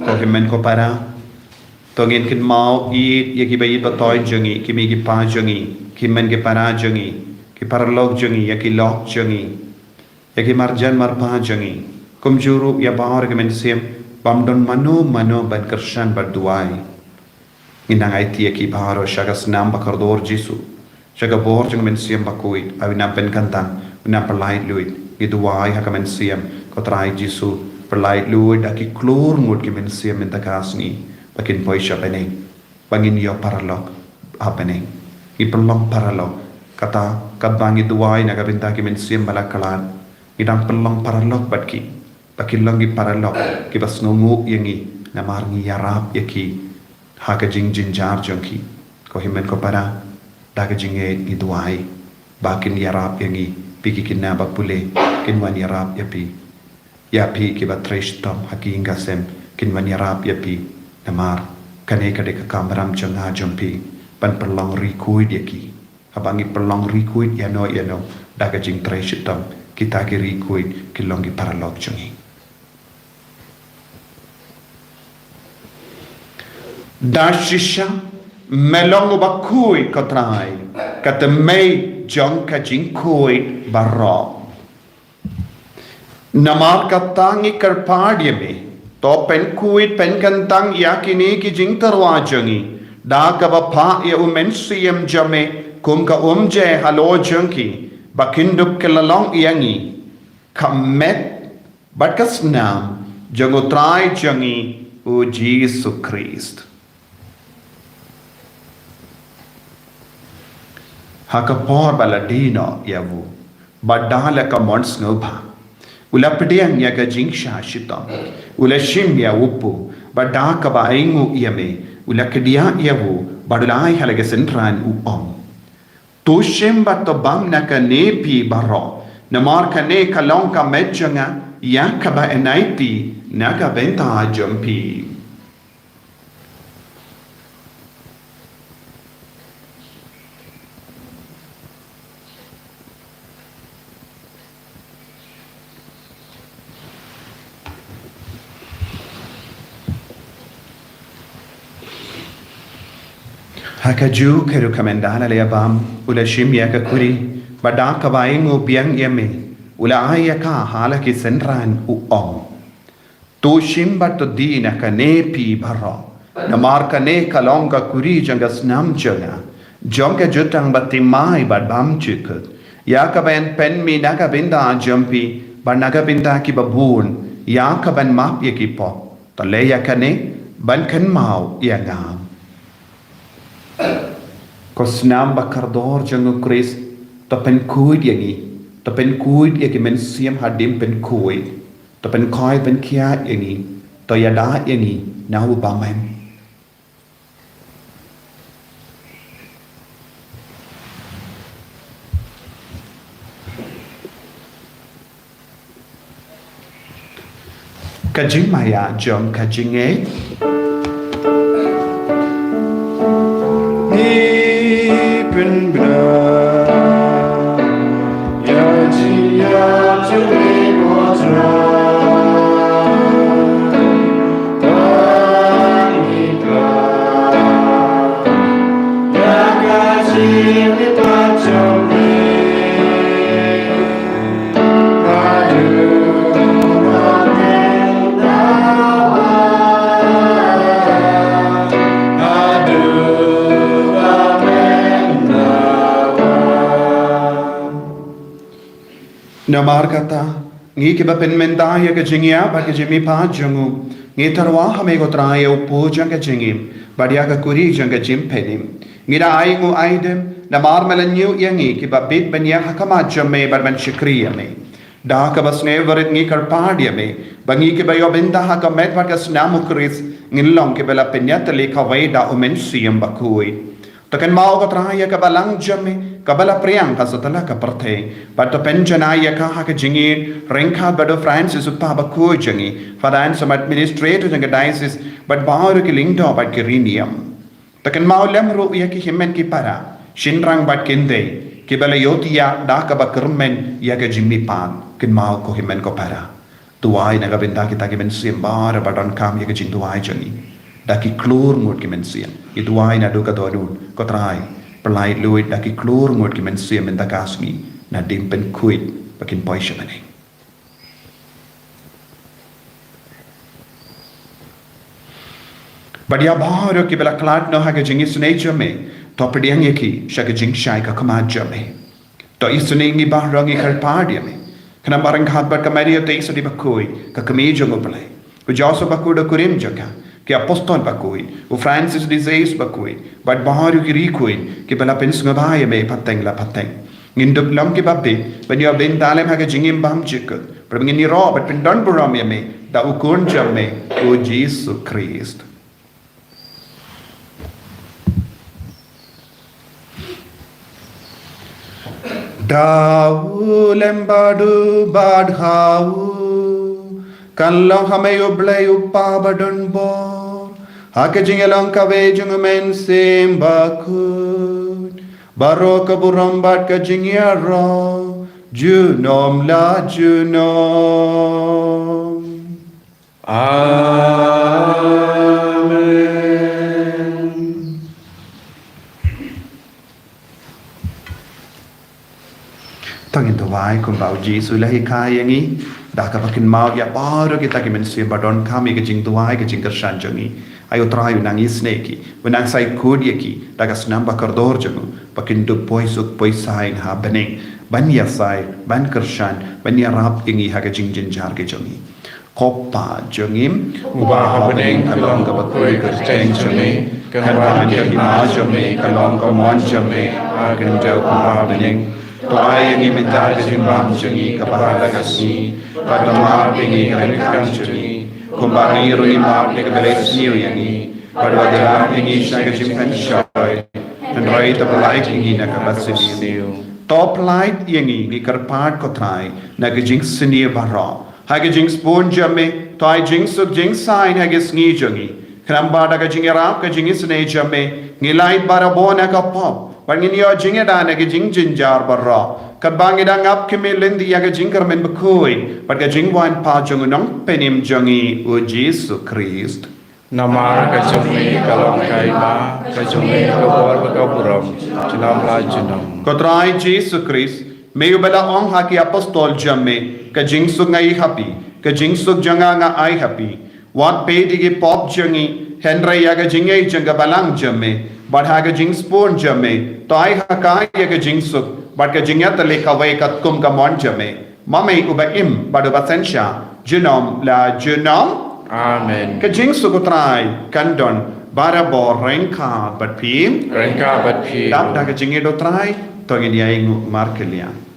Ko hynmen ko para, to ngin kynmaw ïa kiba ïeit ba thoh jong ngi, ki kmie ki kpa jong ngi, ki hynmen ki para jong ngi, ki paralok jong ngi, ïa ki lok jong ngi, ïa ki marjan marpa jong ngi, kumjuh ruh ïa baroh ki mynsiem bym don mano mano ban kyrshan bad duwai. Ngin nang aiti ïa ki baroh sha ka snam ba kordor Jisu, sha ka bor jong ka mynsiem bakhuid, ai u nang pynkyntang, u nang pyllait luid. Ngi duwai ha ka mynsiem, ko Trai Jisu, pyllait luid da ki klur ngut ki mynsiem mynta ka sngi, ba kin poi sha bneng, ba ngin ïoh paralok ha bneng. Ngi pynlong paralok, kata, katba ngi duwai na ka bynta ki mynsiem ba la khlad, ngi dang pynlong paralok bad ki, ba kin long ki paralok kiba sngewnguh ïa ngi, namar ngi ïarap ïa ki ha ka jingjynjar jong ki. Ko hynmen ko para, da ka jingngeit ngi duwai ba kin ïarap ïa ngi, phi ki khynnah ba pule, kin wan ïarap ïa phi. Ïa phi kiba trei shitom ha ki ïing ka sem, kin wan ïarap ïa phi, namar kane ka dei ka kamram jong nga jong phi, ban pynlong ri khuid ïa ki. Haba ngi pynlong ri khuid ïano ïano da ka jingtrei shitom, kita ki ri khuid ki long ki paralok jong ngi. Da shisha me long uba khuid, ko Trai, ka tymmen jong ka jingkhuid baroh. Namar kata ngi kyrpad ïa me, to pynkhuid pynkyntang ïa kine ki jingtyrwa jong ngi da kaba phah ïa u Mynsiem jong me kum ka umjai halor jong ki, ba kin dup kylla long ïa ngi. ka met bad ka snam jong U Trai jong ngi U Jisu Khrist. Ha ka por ba la die noh ïa u, bad da la ka mon sngewbha, u la pdiang ïa ka jingshah shitom, u la shim ïa u pu, bad da kaba ainguh ïa me, u la kdiah ïa u, bad u la ai ha la ki synran, u ong: To shim bad to bam na kane phi baroh, namar kane ka long ka met jong nga ïa kaba yn aiti na ka bynta jong phi. Ha kajuh ka rukom, ynda la ïa bam, u la shim ïa ka kuri, bad da kaba ainguh biang ïa me, u la ai ïa ka ha la ki synran, u ong: To shim bad to die na kane phi baroh, namar kane ka long ka kuri jong ka snam jong nga, jong ka jutang bathymmai bad bymjukut, ïa kaban pynmih na ka bynta jong phi bad na ka bynta kiba bun, ïa kaban map ïa ki pop. To leh ïa kane ban kynmaw ïa nga. Ko snam ba kordor jong U Khrist, to pynkhuid ïa ngi, to pynkhuid ïa ki mynsiem hadien pynkhuid, to pynkhuid pynkhiah ïa ngi, to ïada ïa ngi na u bymman. Ka jingmaïa jong ka jingngeit. Ngi pynbna ïa jingïap jong ngi, ko Trai. Ba ngi kla ïa ka jingmihpat jong ngi. Namar kata, ngi kiba pynmynta ïa ka jingïap bad ka jingmihpat jong u, ngi tyrwa ha me ko Trai ïa u pu jong ka jingim, bad ïa ka kuri jong ka jingpynim. Ngi da ainguh aidem, namar me la ñiew ïa ngi kiba bit ban ïeng ha khmat jong me bad ban shakri ïa me. Da kaba sngewrit ngi kyrpad ïa me, ba ngi kiba ïoh bynta ha ka met bad ka snam U Khrist, ngin long kiba la pynïatylli kawei da U Mynsiem Bakhuid. To kynmaw ko Trai ïa ka balang jong me, kaba la pdiang ha satlak ka pyrthei, bad to pynjanai ïa ka ha ka jingïeit ryngkat bad u Francis u Kpa Bakhuid jong ngi, Father Anselm, Administrator jong ka Diocese, bad baroh ki lyngdoh bad ki riewniam. To kynmaw lem ruh ïa ki hynmen ki para, shynrang bad kynthei, kiba la ïohthiah da kaba kyrmen ïa ka jingmihpat. Kynmaw ko hynmen ko para. Duwai na ka bynta kita ki mynsiem baroh ba donkam ïa ka jingduwai jong ngi. Da ki klur ngut ki mynsiem. Ngi duwai naduh ka dohnud, ko Trai, pynlait luid da ki klur ngut ki mynsiem mynta ka sngi, nadien pynkhuid ba kin poi sha bneng. Bad ïa baroh kiba la khlad noh ha ka jingisynei jong me, to pdiang ïa ki sha ka jingshai ka khmat jong me. To isynei ngi baroh, ngi kyrpad ïa me. Khnang ba ryngkat bad ka Maria Theisotti Bakhuid, ka Kmie jong U Blei, u Joseph Bakhuid u kurim jong ka, ki Apostol Bakhuid, u Francis de Sales Bakhuid, bad baroh ki riewkhuid kiba la pynsngewbha ïa me pateng la pateng, ngin dup long kiba bit ban ïoh bynta lem ha ka jingim bymjukut, bad ngin ïaroh bad pyndonburom ïa me da U Khun jong me, U Jisu Khrist. Da u lem bad u bad ha u, kan long ha me U Blei U Kpa badonbor, ha ka jingïalong kawei jong U Mynsiem Bakhuid, baroh ka burom bad ka jingïaroh junom la junom. Amen. To ngin duwai kumba U Jisu u la hikai ïa ngi, da kaba kynmaw ïa baroh kita ki mynsiem ba donkam ïa ka jingduwai, ka jingkyrshan jong ngi. Ai U Trai, u nang isynei ïa ki, u nang shai khuid ïa ki da ka snam ba kordor jong u, ba kin dup poi suk poi sain ha bneng. ban ïasai, ban kyrshan, ban ïarap ïa ngi ha ka jingjynjar ka jong ngi. Ko Pa jong ngi, uba ha bneng, ka long kaba khuid ka kyrteng jong me, kan wan ka hima jong me, ka long ka mon jong me ha ka khyndew kumba ha bneng. To ai ïa ngi mynta ka jingbam jong ngi kaba ha ka sngi, bad to map ïa ngi ka jingkam jong ngi, kumba ngi ruh ngi map ïa kiba leh sniew ïa ngi, bad wat ïalam ïa ngi sha ka jingpynshoi, hynrei to pyllait ïa ngi na kaba sniew. To pyllait ïa ngi, ngi kyrpad ko Trai, na ka jingsniew baroh. Ha ka jingsbun jong me, to ai jingsuk jingsaiñ ha ka sngi jong ngi. Khnang ba da ka jingïarap ka jingisynei jong me, ngi lait barabor na ka pop, bad ngin ïoh jingïada na ka jingjynjar baroh. Katba ngi dang ap khmih lynti ïa ka jingkyrmen bakhuid bad ka jingwan pat jong u Nongpynim jong ngi, u Jisu Khrist. Namar ka jong me ka long ka hima, ka jong me ka bor bad ka burom, junom la junom. Ko Trai Jisu Khrist, me uba la ong ha ki apostol jong me, ka jingsuk nga ai ha phi, ka jingsuk jong nga nga ai ha phi. Wat peit ïa ki pop jong ngi, hynrei ïa ka jingïeit jong ka balang jong me, bad ha ka jingsbun jong me, to ai ha ka ïa ka jingsuk bad ka jingïatylli kawei katkum ka mon jong me. Ma me uba im bad uba synshar, junom la junom. Amen. Ka jingsuk u Trai kan don barabor ryngkat bad phi. Ryngkat bad phi. Dap da ka jingïeit u Trai, to ngin ïa ïnguh markylliang.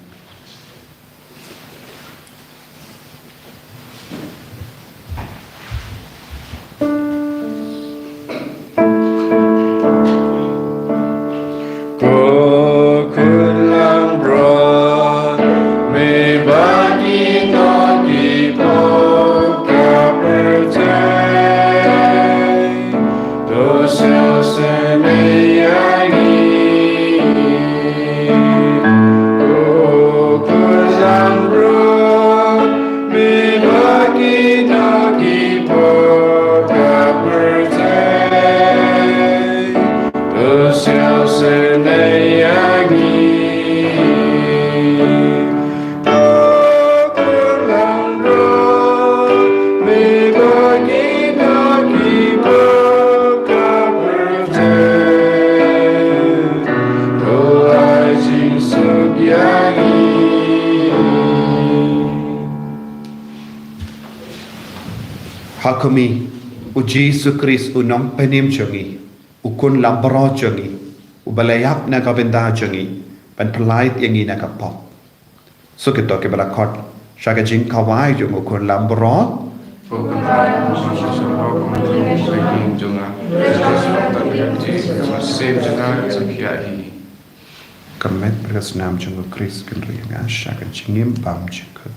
Ko khun langbrot, me bad kito ki pop ka pyrthei, to sngewsynei ïa ngi. Ko khun langbrot, me bad kito ki pop ka pyrthei, to sngewsynei ïa ngi. Ko khun langbrot, me bad kito ki pop ka pyrthei, to ai jingsuk ïa ngi. Ha khmih, u Jisu Khrist u Nongpynim jong ngi, u khun langbrot jong ngi, uba la ïap na ka bynta jong ngi, ban pyllait ïa ngi na ka pop. Suk ito kiba la khot sha ka jingkhawai jong u khun langbrot. Ko khun langbrot, sha ka jingkhawai jong u khun langbrot jong nga, ka met bad ka snam jong u Khrist, kynriah ïa nga sha ka jingim bymjukut.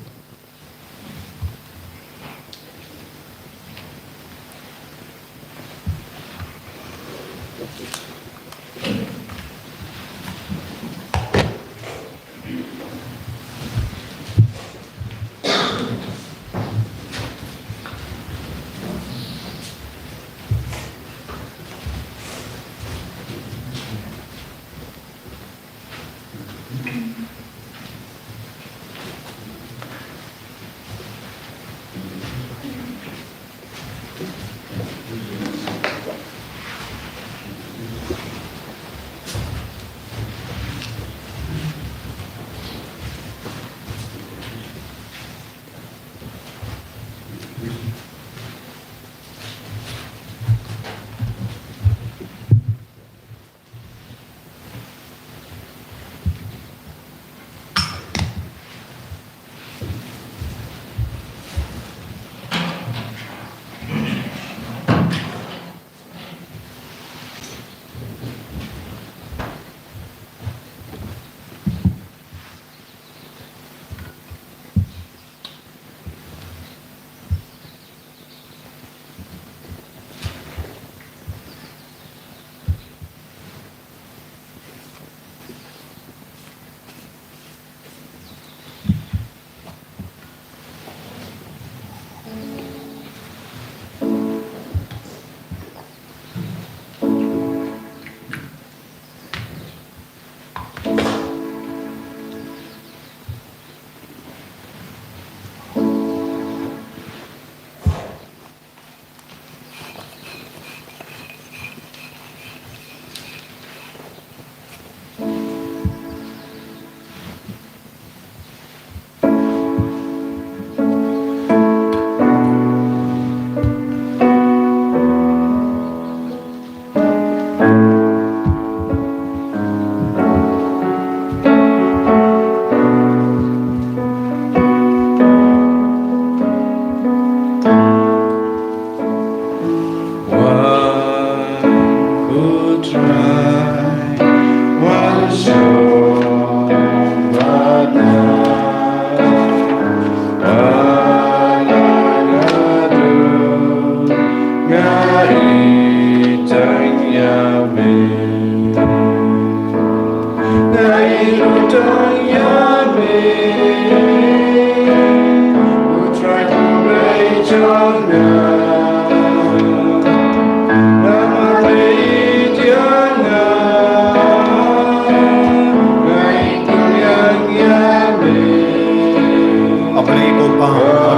Blei ko Pa,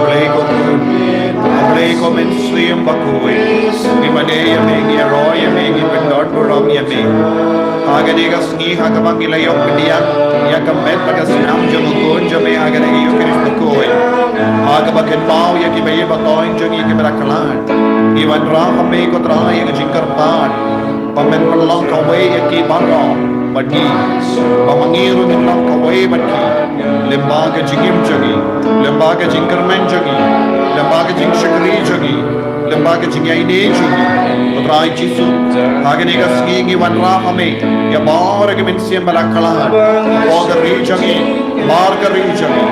Blei ko Khun, Blei ko Mynsiem Bakhuid. Ngi mane ïa me, ngi ïaroh ïa me, ngi pyndon burom ïa me. Ha kane ka sngi ha kaba ngi la ïoh pdiang ïa ka met bad ka snam jong u Khun jong me ha kane ka Ïukharist bakhuid, ha kaba kynmaw ïa kiba ïeit ba thoiñ jong ngi kiba la khlad. Ngi wanrah ha me ko Trai ïa ka jingkyrpad ba men pynlong kawei ïa ki baroh bad ngi, ba ma ngi ruh ngin long kawei bad ki, lyngba ka jingim jong ngi, lyngba ka jingkyrmen jong ngi, lyngba ka jingshakri jong ngi, lyngba ka jingïaineh jong ngi. Ko Trai Jisu, ha kane ka sngi ngi wanrah ha me ïa baroh ki mynsiem ba la khlad hapoh ka ri jong ngi, mar ka ri jong ngi,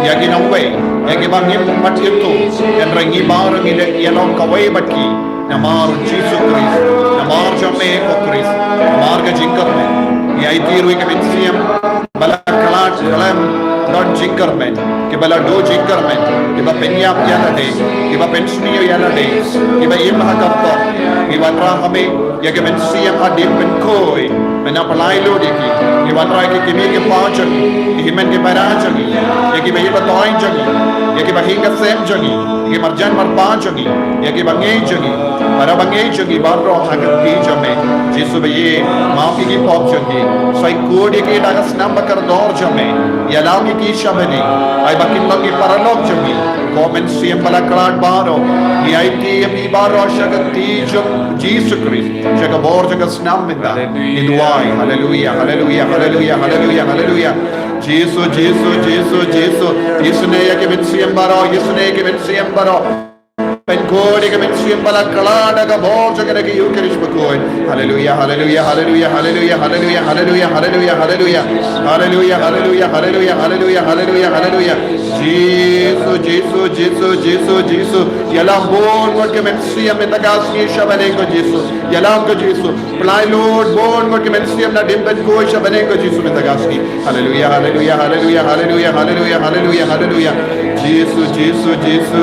ïa ki nongwei, ïa kiba ngim pat ithuh, hynrei ngi baroh ngi leit ïa long kawei bad ki namar u Jisu Khrist, namar jong me ko Khrist, namar ka jingkyrmen. Ïa iti ruh ki mynsiem ba la khlad khlem don jingkyrmen, kiba la duh jingkyrmen, kiba pynïap ïa lade, kiba pynsniew ïa lade, kiba im ha ka pop, ngi wanrah ha me ïa ki mynsiem hadien pynkhuid, men nang pynlait lut ïa ki. Ngi wanrah ïa ki kmie ki kpa jong ngi, ki hynmen ki para jong ngi, ïa kiba ïeit ba thoiñ jong ngi, ïa kiba hiar ka sem jong ngi, ïa ki marjan marpa jong ngi, ïa kiba ngeit jong ngi, para bangeit jong ngi baroh ha ka kti jong me. Jisu ba ïeit, map ïa ki pop jong ki, sa ïakut ïa ki da ka snam ba kordor jong me, ïalam ïa ki sha bneng, ai ba kin long ki paralok jong ngi. Ko mynsiem ba la khlad baroh, ngi aiti ïa phi baroh sha ka kti jong Jisu Khrist, sha ka bor jong ka snam mynta. Ngi duwai, haleluya, haleluya, haleluya, haleluya, haleluya. Jisu, Jisu, Jisu, Jisu. Isynei ïa ki mynsiem baroh, isynei ïa ki mynsiem baroh. Pynkhuid ïa ki mynsiem ba la khlad ha ka bor jong kane ka Ïukharist bakhuid. Haleluya, haleluya, haleluya, haleluya, haleluya, haleluya, haleluya, haleluya. Haleluya, haleluya, haleluya, haleluya, haleluya, haleluya. Jisu, Jisu, Jisu, Jisu, Jisu. Ïalam bun ngut ki mynsiem mynta ka sngi sha bneng ko Jisu. Ïalam ko Jisu. Pynlait lut bun ngut ki mynsiem na dien pynkhuid sha bneng ko Jisu mynta ka sngi. Haleluya, haleluya, haleluya, haleluya, haleluya, haleluya, haleluya. Jisu, Jisu, Jisu,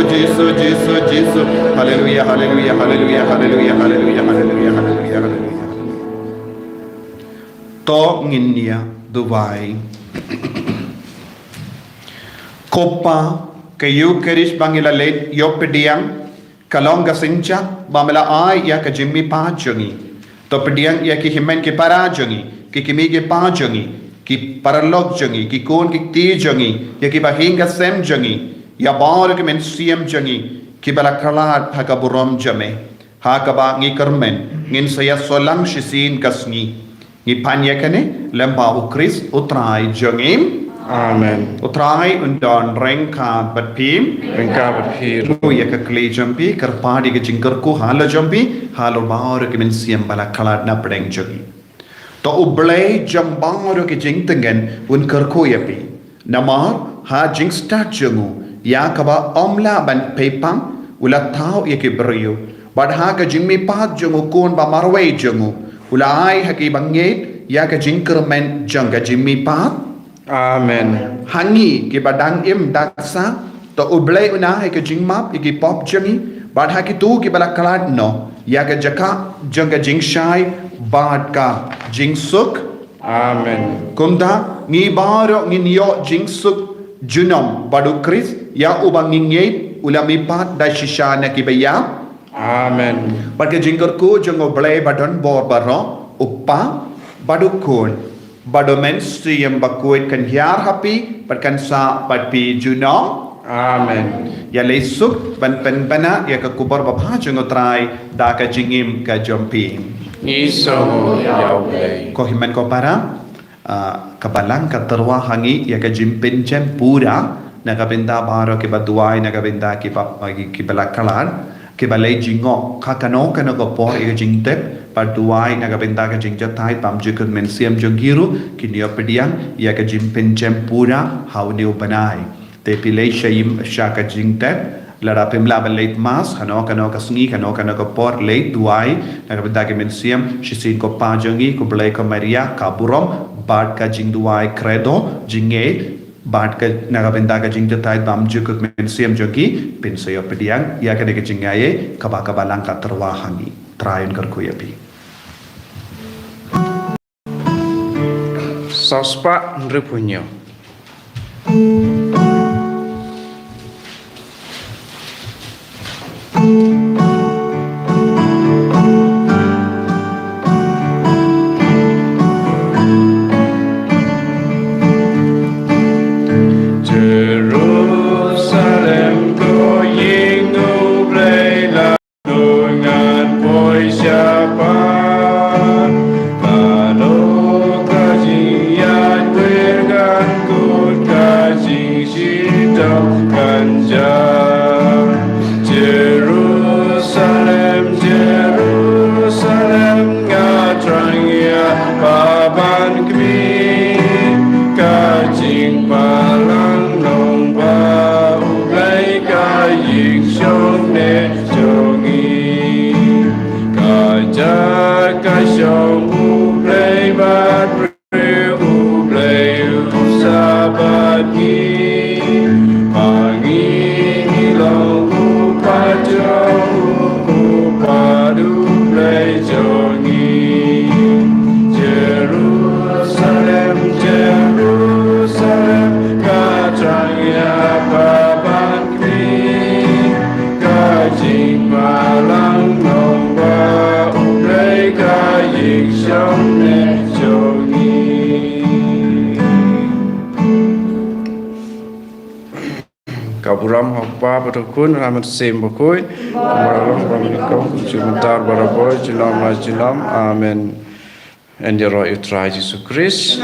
Jisu, Jisu. Haleluya, haleluya, haleluya, haleluya, haleluya, haleluya, haleluya, haleluya. To ngin ïa duwai. Ko Pa, ka Ïukharist ba ngi la leit ïoh pdiang, ka long ka synshar ba me la ai ïa ka jingmihpat jong ngi. To pdiang ïa ki hynmen ki para jong ngi, ki kmie ki kpa jong ngi, ki paralok jong ngi, ki khun ki kti jong ngi, ïa kiba hiar ka sem jong ngi, ïa baroh ki mynsiem jong ngi kiba la khlad ha ka burom jong me. Ha kaba ngi kyrmen, ngin sa ïasoh lang shisien ka sngi. Ngi pan ïa kane lyngba u Khrist u Trai jong ngi. Amen. U Trai un don ryngkat bad phi. Ryngkat bad phi. Buh ïa ka kli jong phi, kyrpad ïa ka jingkyrkhu halor jong phi, halor baroh ki mynsiem ba la khlad na pdeng jong ngi. To u Blei jong baroh ki jingtngen un kyrkhu ïa phi. Namar ha jingstad jong u, ïa kaba ym lah ban pei pang, u la thaw ïa ki briew. Bad ha ka jingmihpat jong u Khun ba marwei jong u, u la ai ha kiba ngeit ïa ka jingkyrmen jong ka jingmihpat. Amen. Ha ngi kiba dang im dak sah, to u Blei un ai ka jingmap ïa ki pop jong ngi, bad ha kito kiba la khlad noh, ïa ka jaka jong ka jingshai bad ka jingsuk. Amen. Kumta, ngi baroh ngin ïoh jingsuk junom bad u Khrist, ïa uba ngi ngeit u la mihpat da shisha na kiba ïap. Amen. Bad ka jingkyrkhu jong u Blei ba don bor baroh, u Pa, bad u Khun, bad u Mynsiem Bakhuid kan hiar ha phi, bad kan sah bad phi junom. Amen. Ïaleh suk ban pynbna ïa ka khubor babha jong u Trai da ka jingim ka jong phi. Ngi sngewnguh ïa u Blei. Ko hynmen ko para, ah, ka Balang ka tyrwa ha ngi ïa ka jingpynjem pura na ka bynta baroh kiba duwai na ka bynta kiba, kiba la khlad, kiba leh jingngop ha kano kano ka por ïa ka jingtep bad duwai na ka bynta ka jingjahthait bymjukut mynsiem jong ki ruh, kin ïoh pdiang ïa ka jingpynjem pura ha une u bnai. Te phi leit sha im, sha ka jingtep, lada phim lah ban leit mass, kano kano ka sngi, kano kano ka por, leit duwai na ka bynta ki mynsiem, shisien ko Pa jong ngi, ko Blei, ko Maria, ka burom, bad ka jingduwai Credo, jingngeit, bad ka, na ka bynta ka jingjahthait bymjukut mynsiem jong ki, phin sa ïoh pdiang ïa kane ka jingaiei kaba ka Balang ka tyrwa ha ngi. Trai un kyrkhu ïa phi. Saw spah hynriewphew hynñiew. Jerusalem, ko ïing U Blei, la ngan poi shaphang. Baroh ka jingïaid wir ngan kut, ka jingshitom kan jia. Jerusalem, Jerusalem, nga thrang ïa pha ban khmih. Ka jingbalang nongbah U Blei, ka ïing shong ne jong ngi. Ka jaka shong U Blei bad briew U Blei u Sabat ngi. Ma ngi ngi long u paid jong u, u paid U Blei jong ngi. Jerusalem, Jerusalem, nga thrang ïa pha ban khmih. Ka jingbalang nongbah U Blei, ka ïing shong ne jong ngi. Ka burom ha U Kpa bad ha U Khun bad ha U Mynsiem Bakhuid, kumba la long, kumba mynta, kumba mynta, barabor, junom la junom. Amen. Yn ïaroh ïa U Trai Jisu Khrist.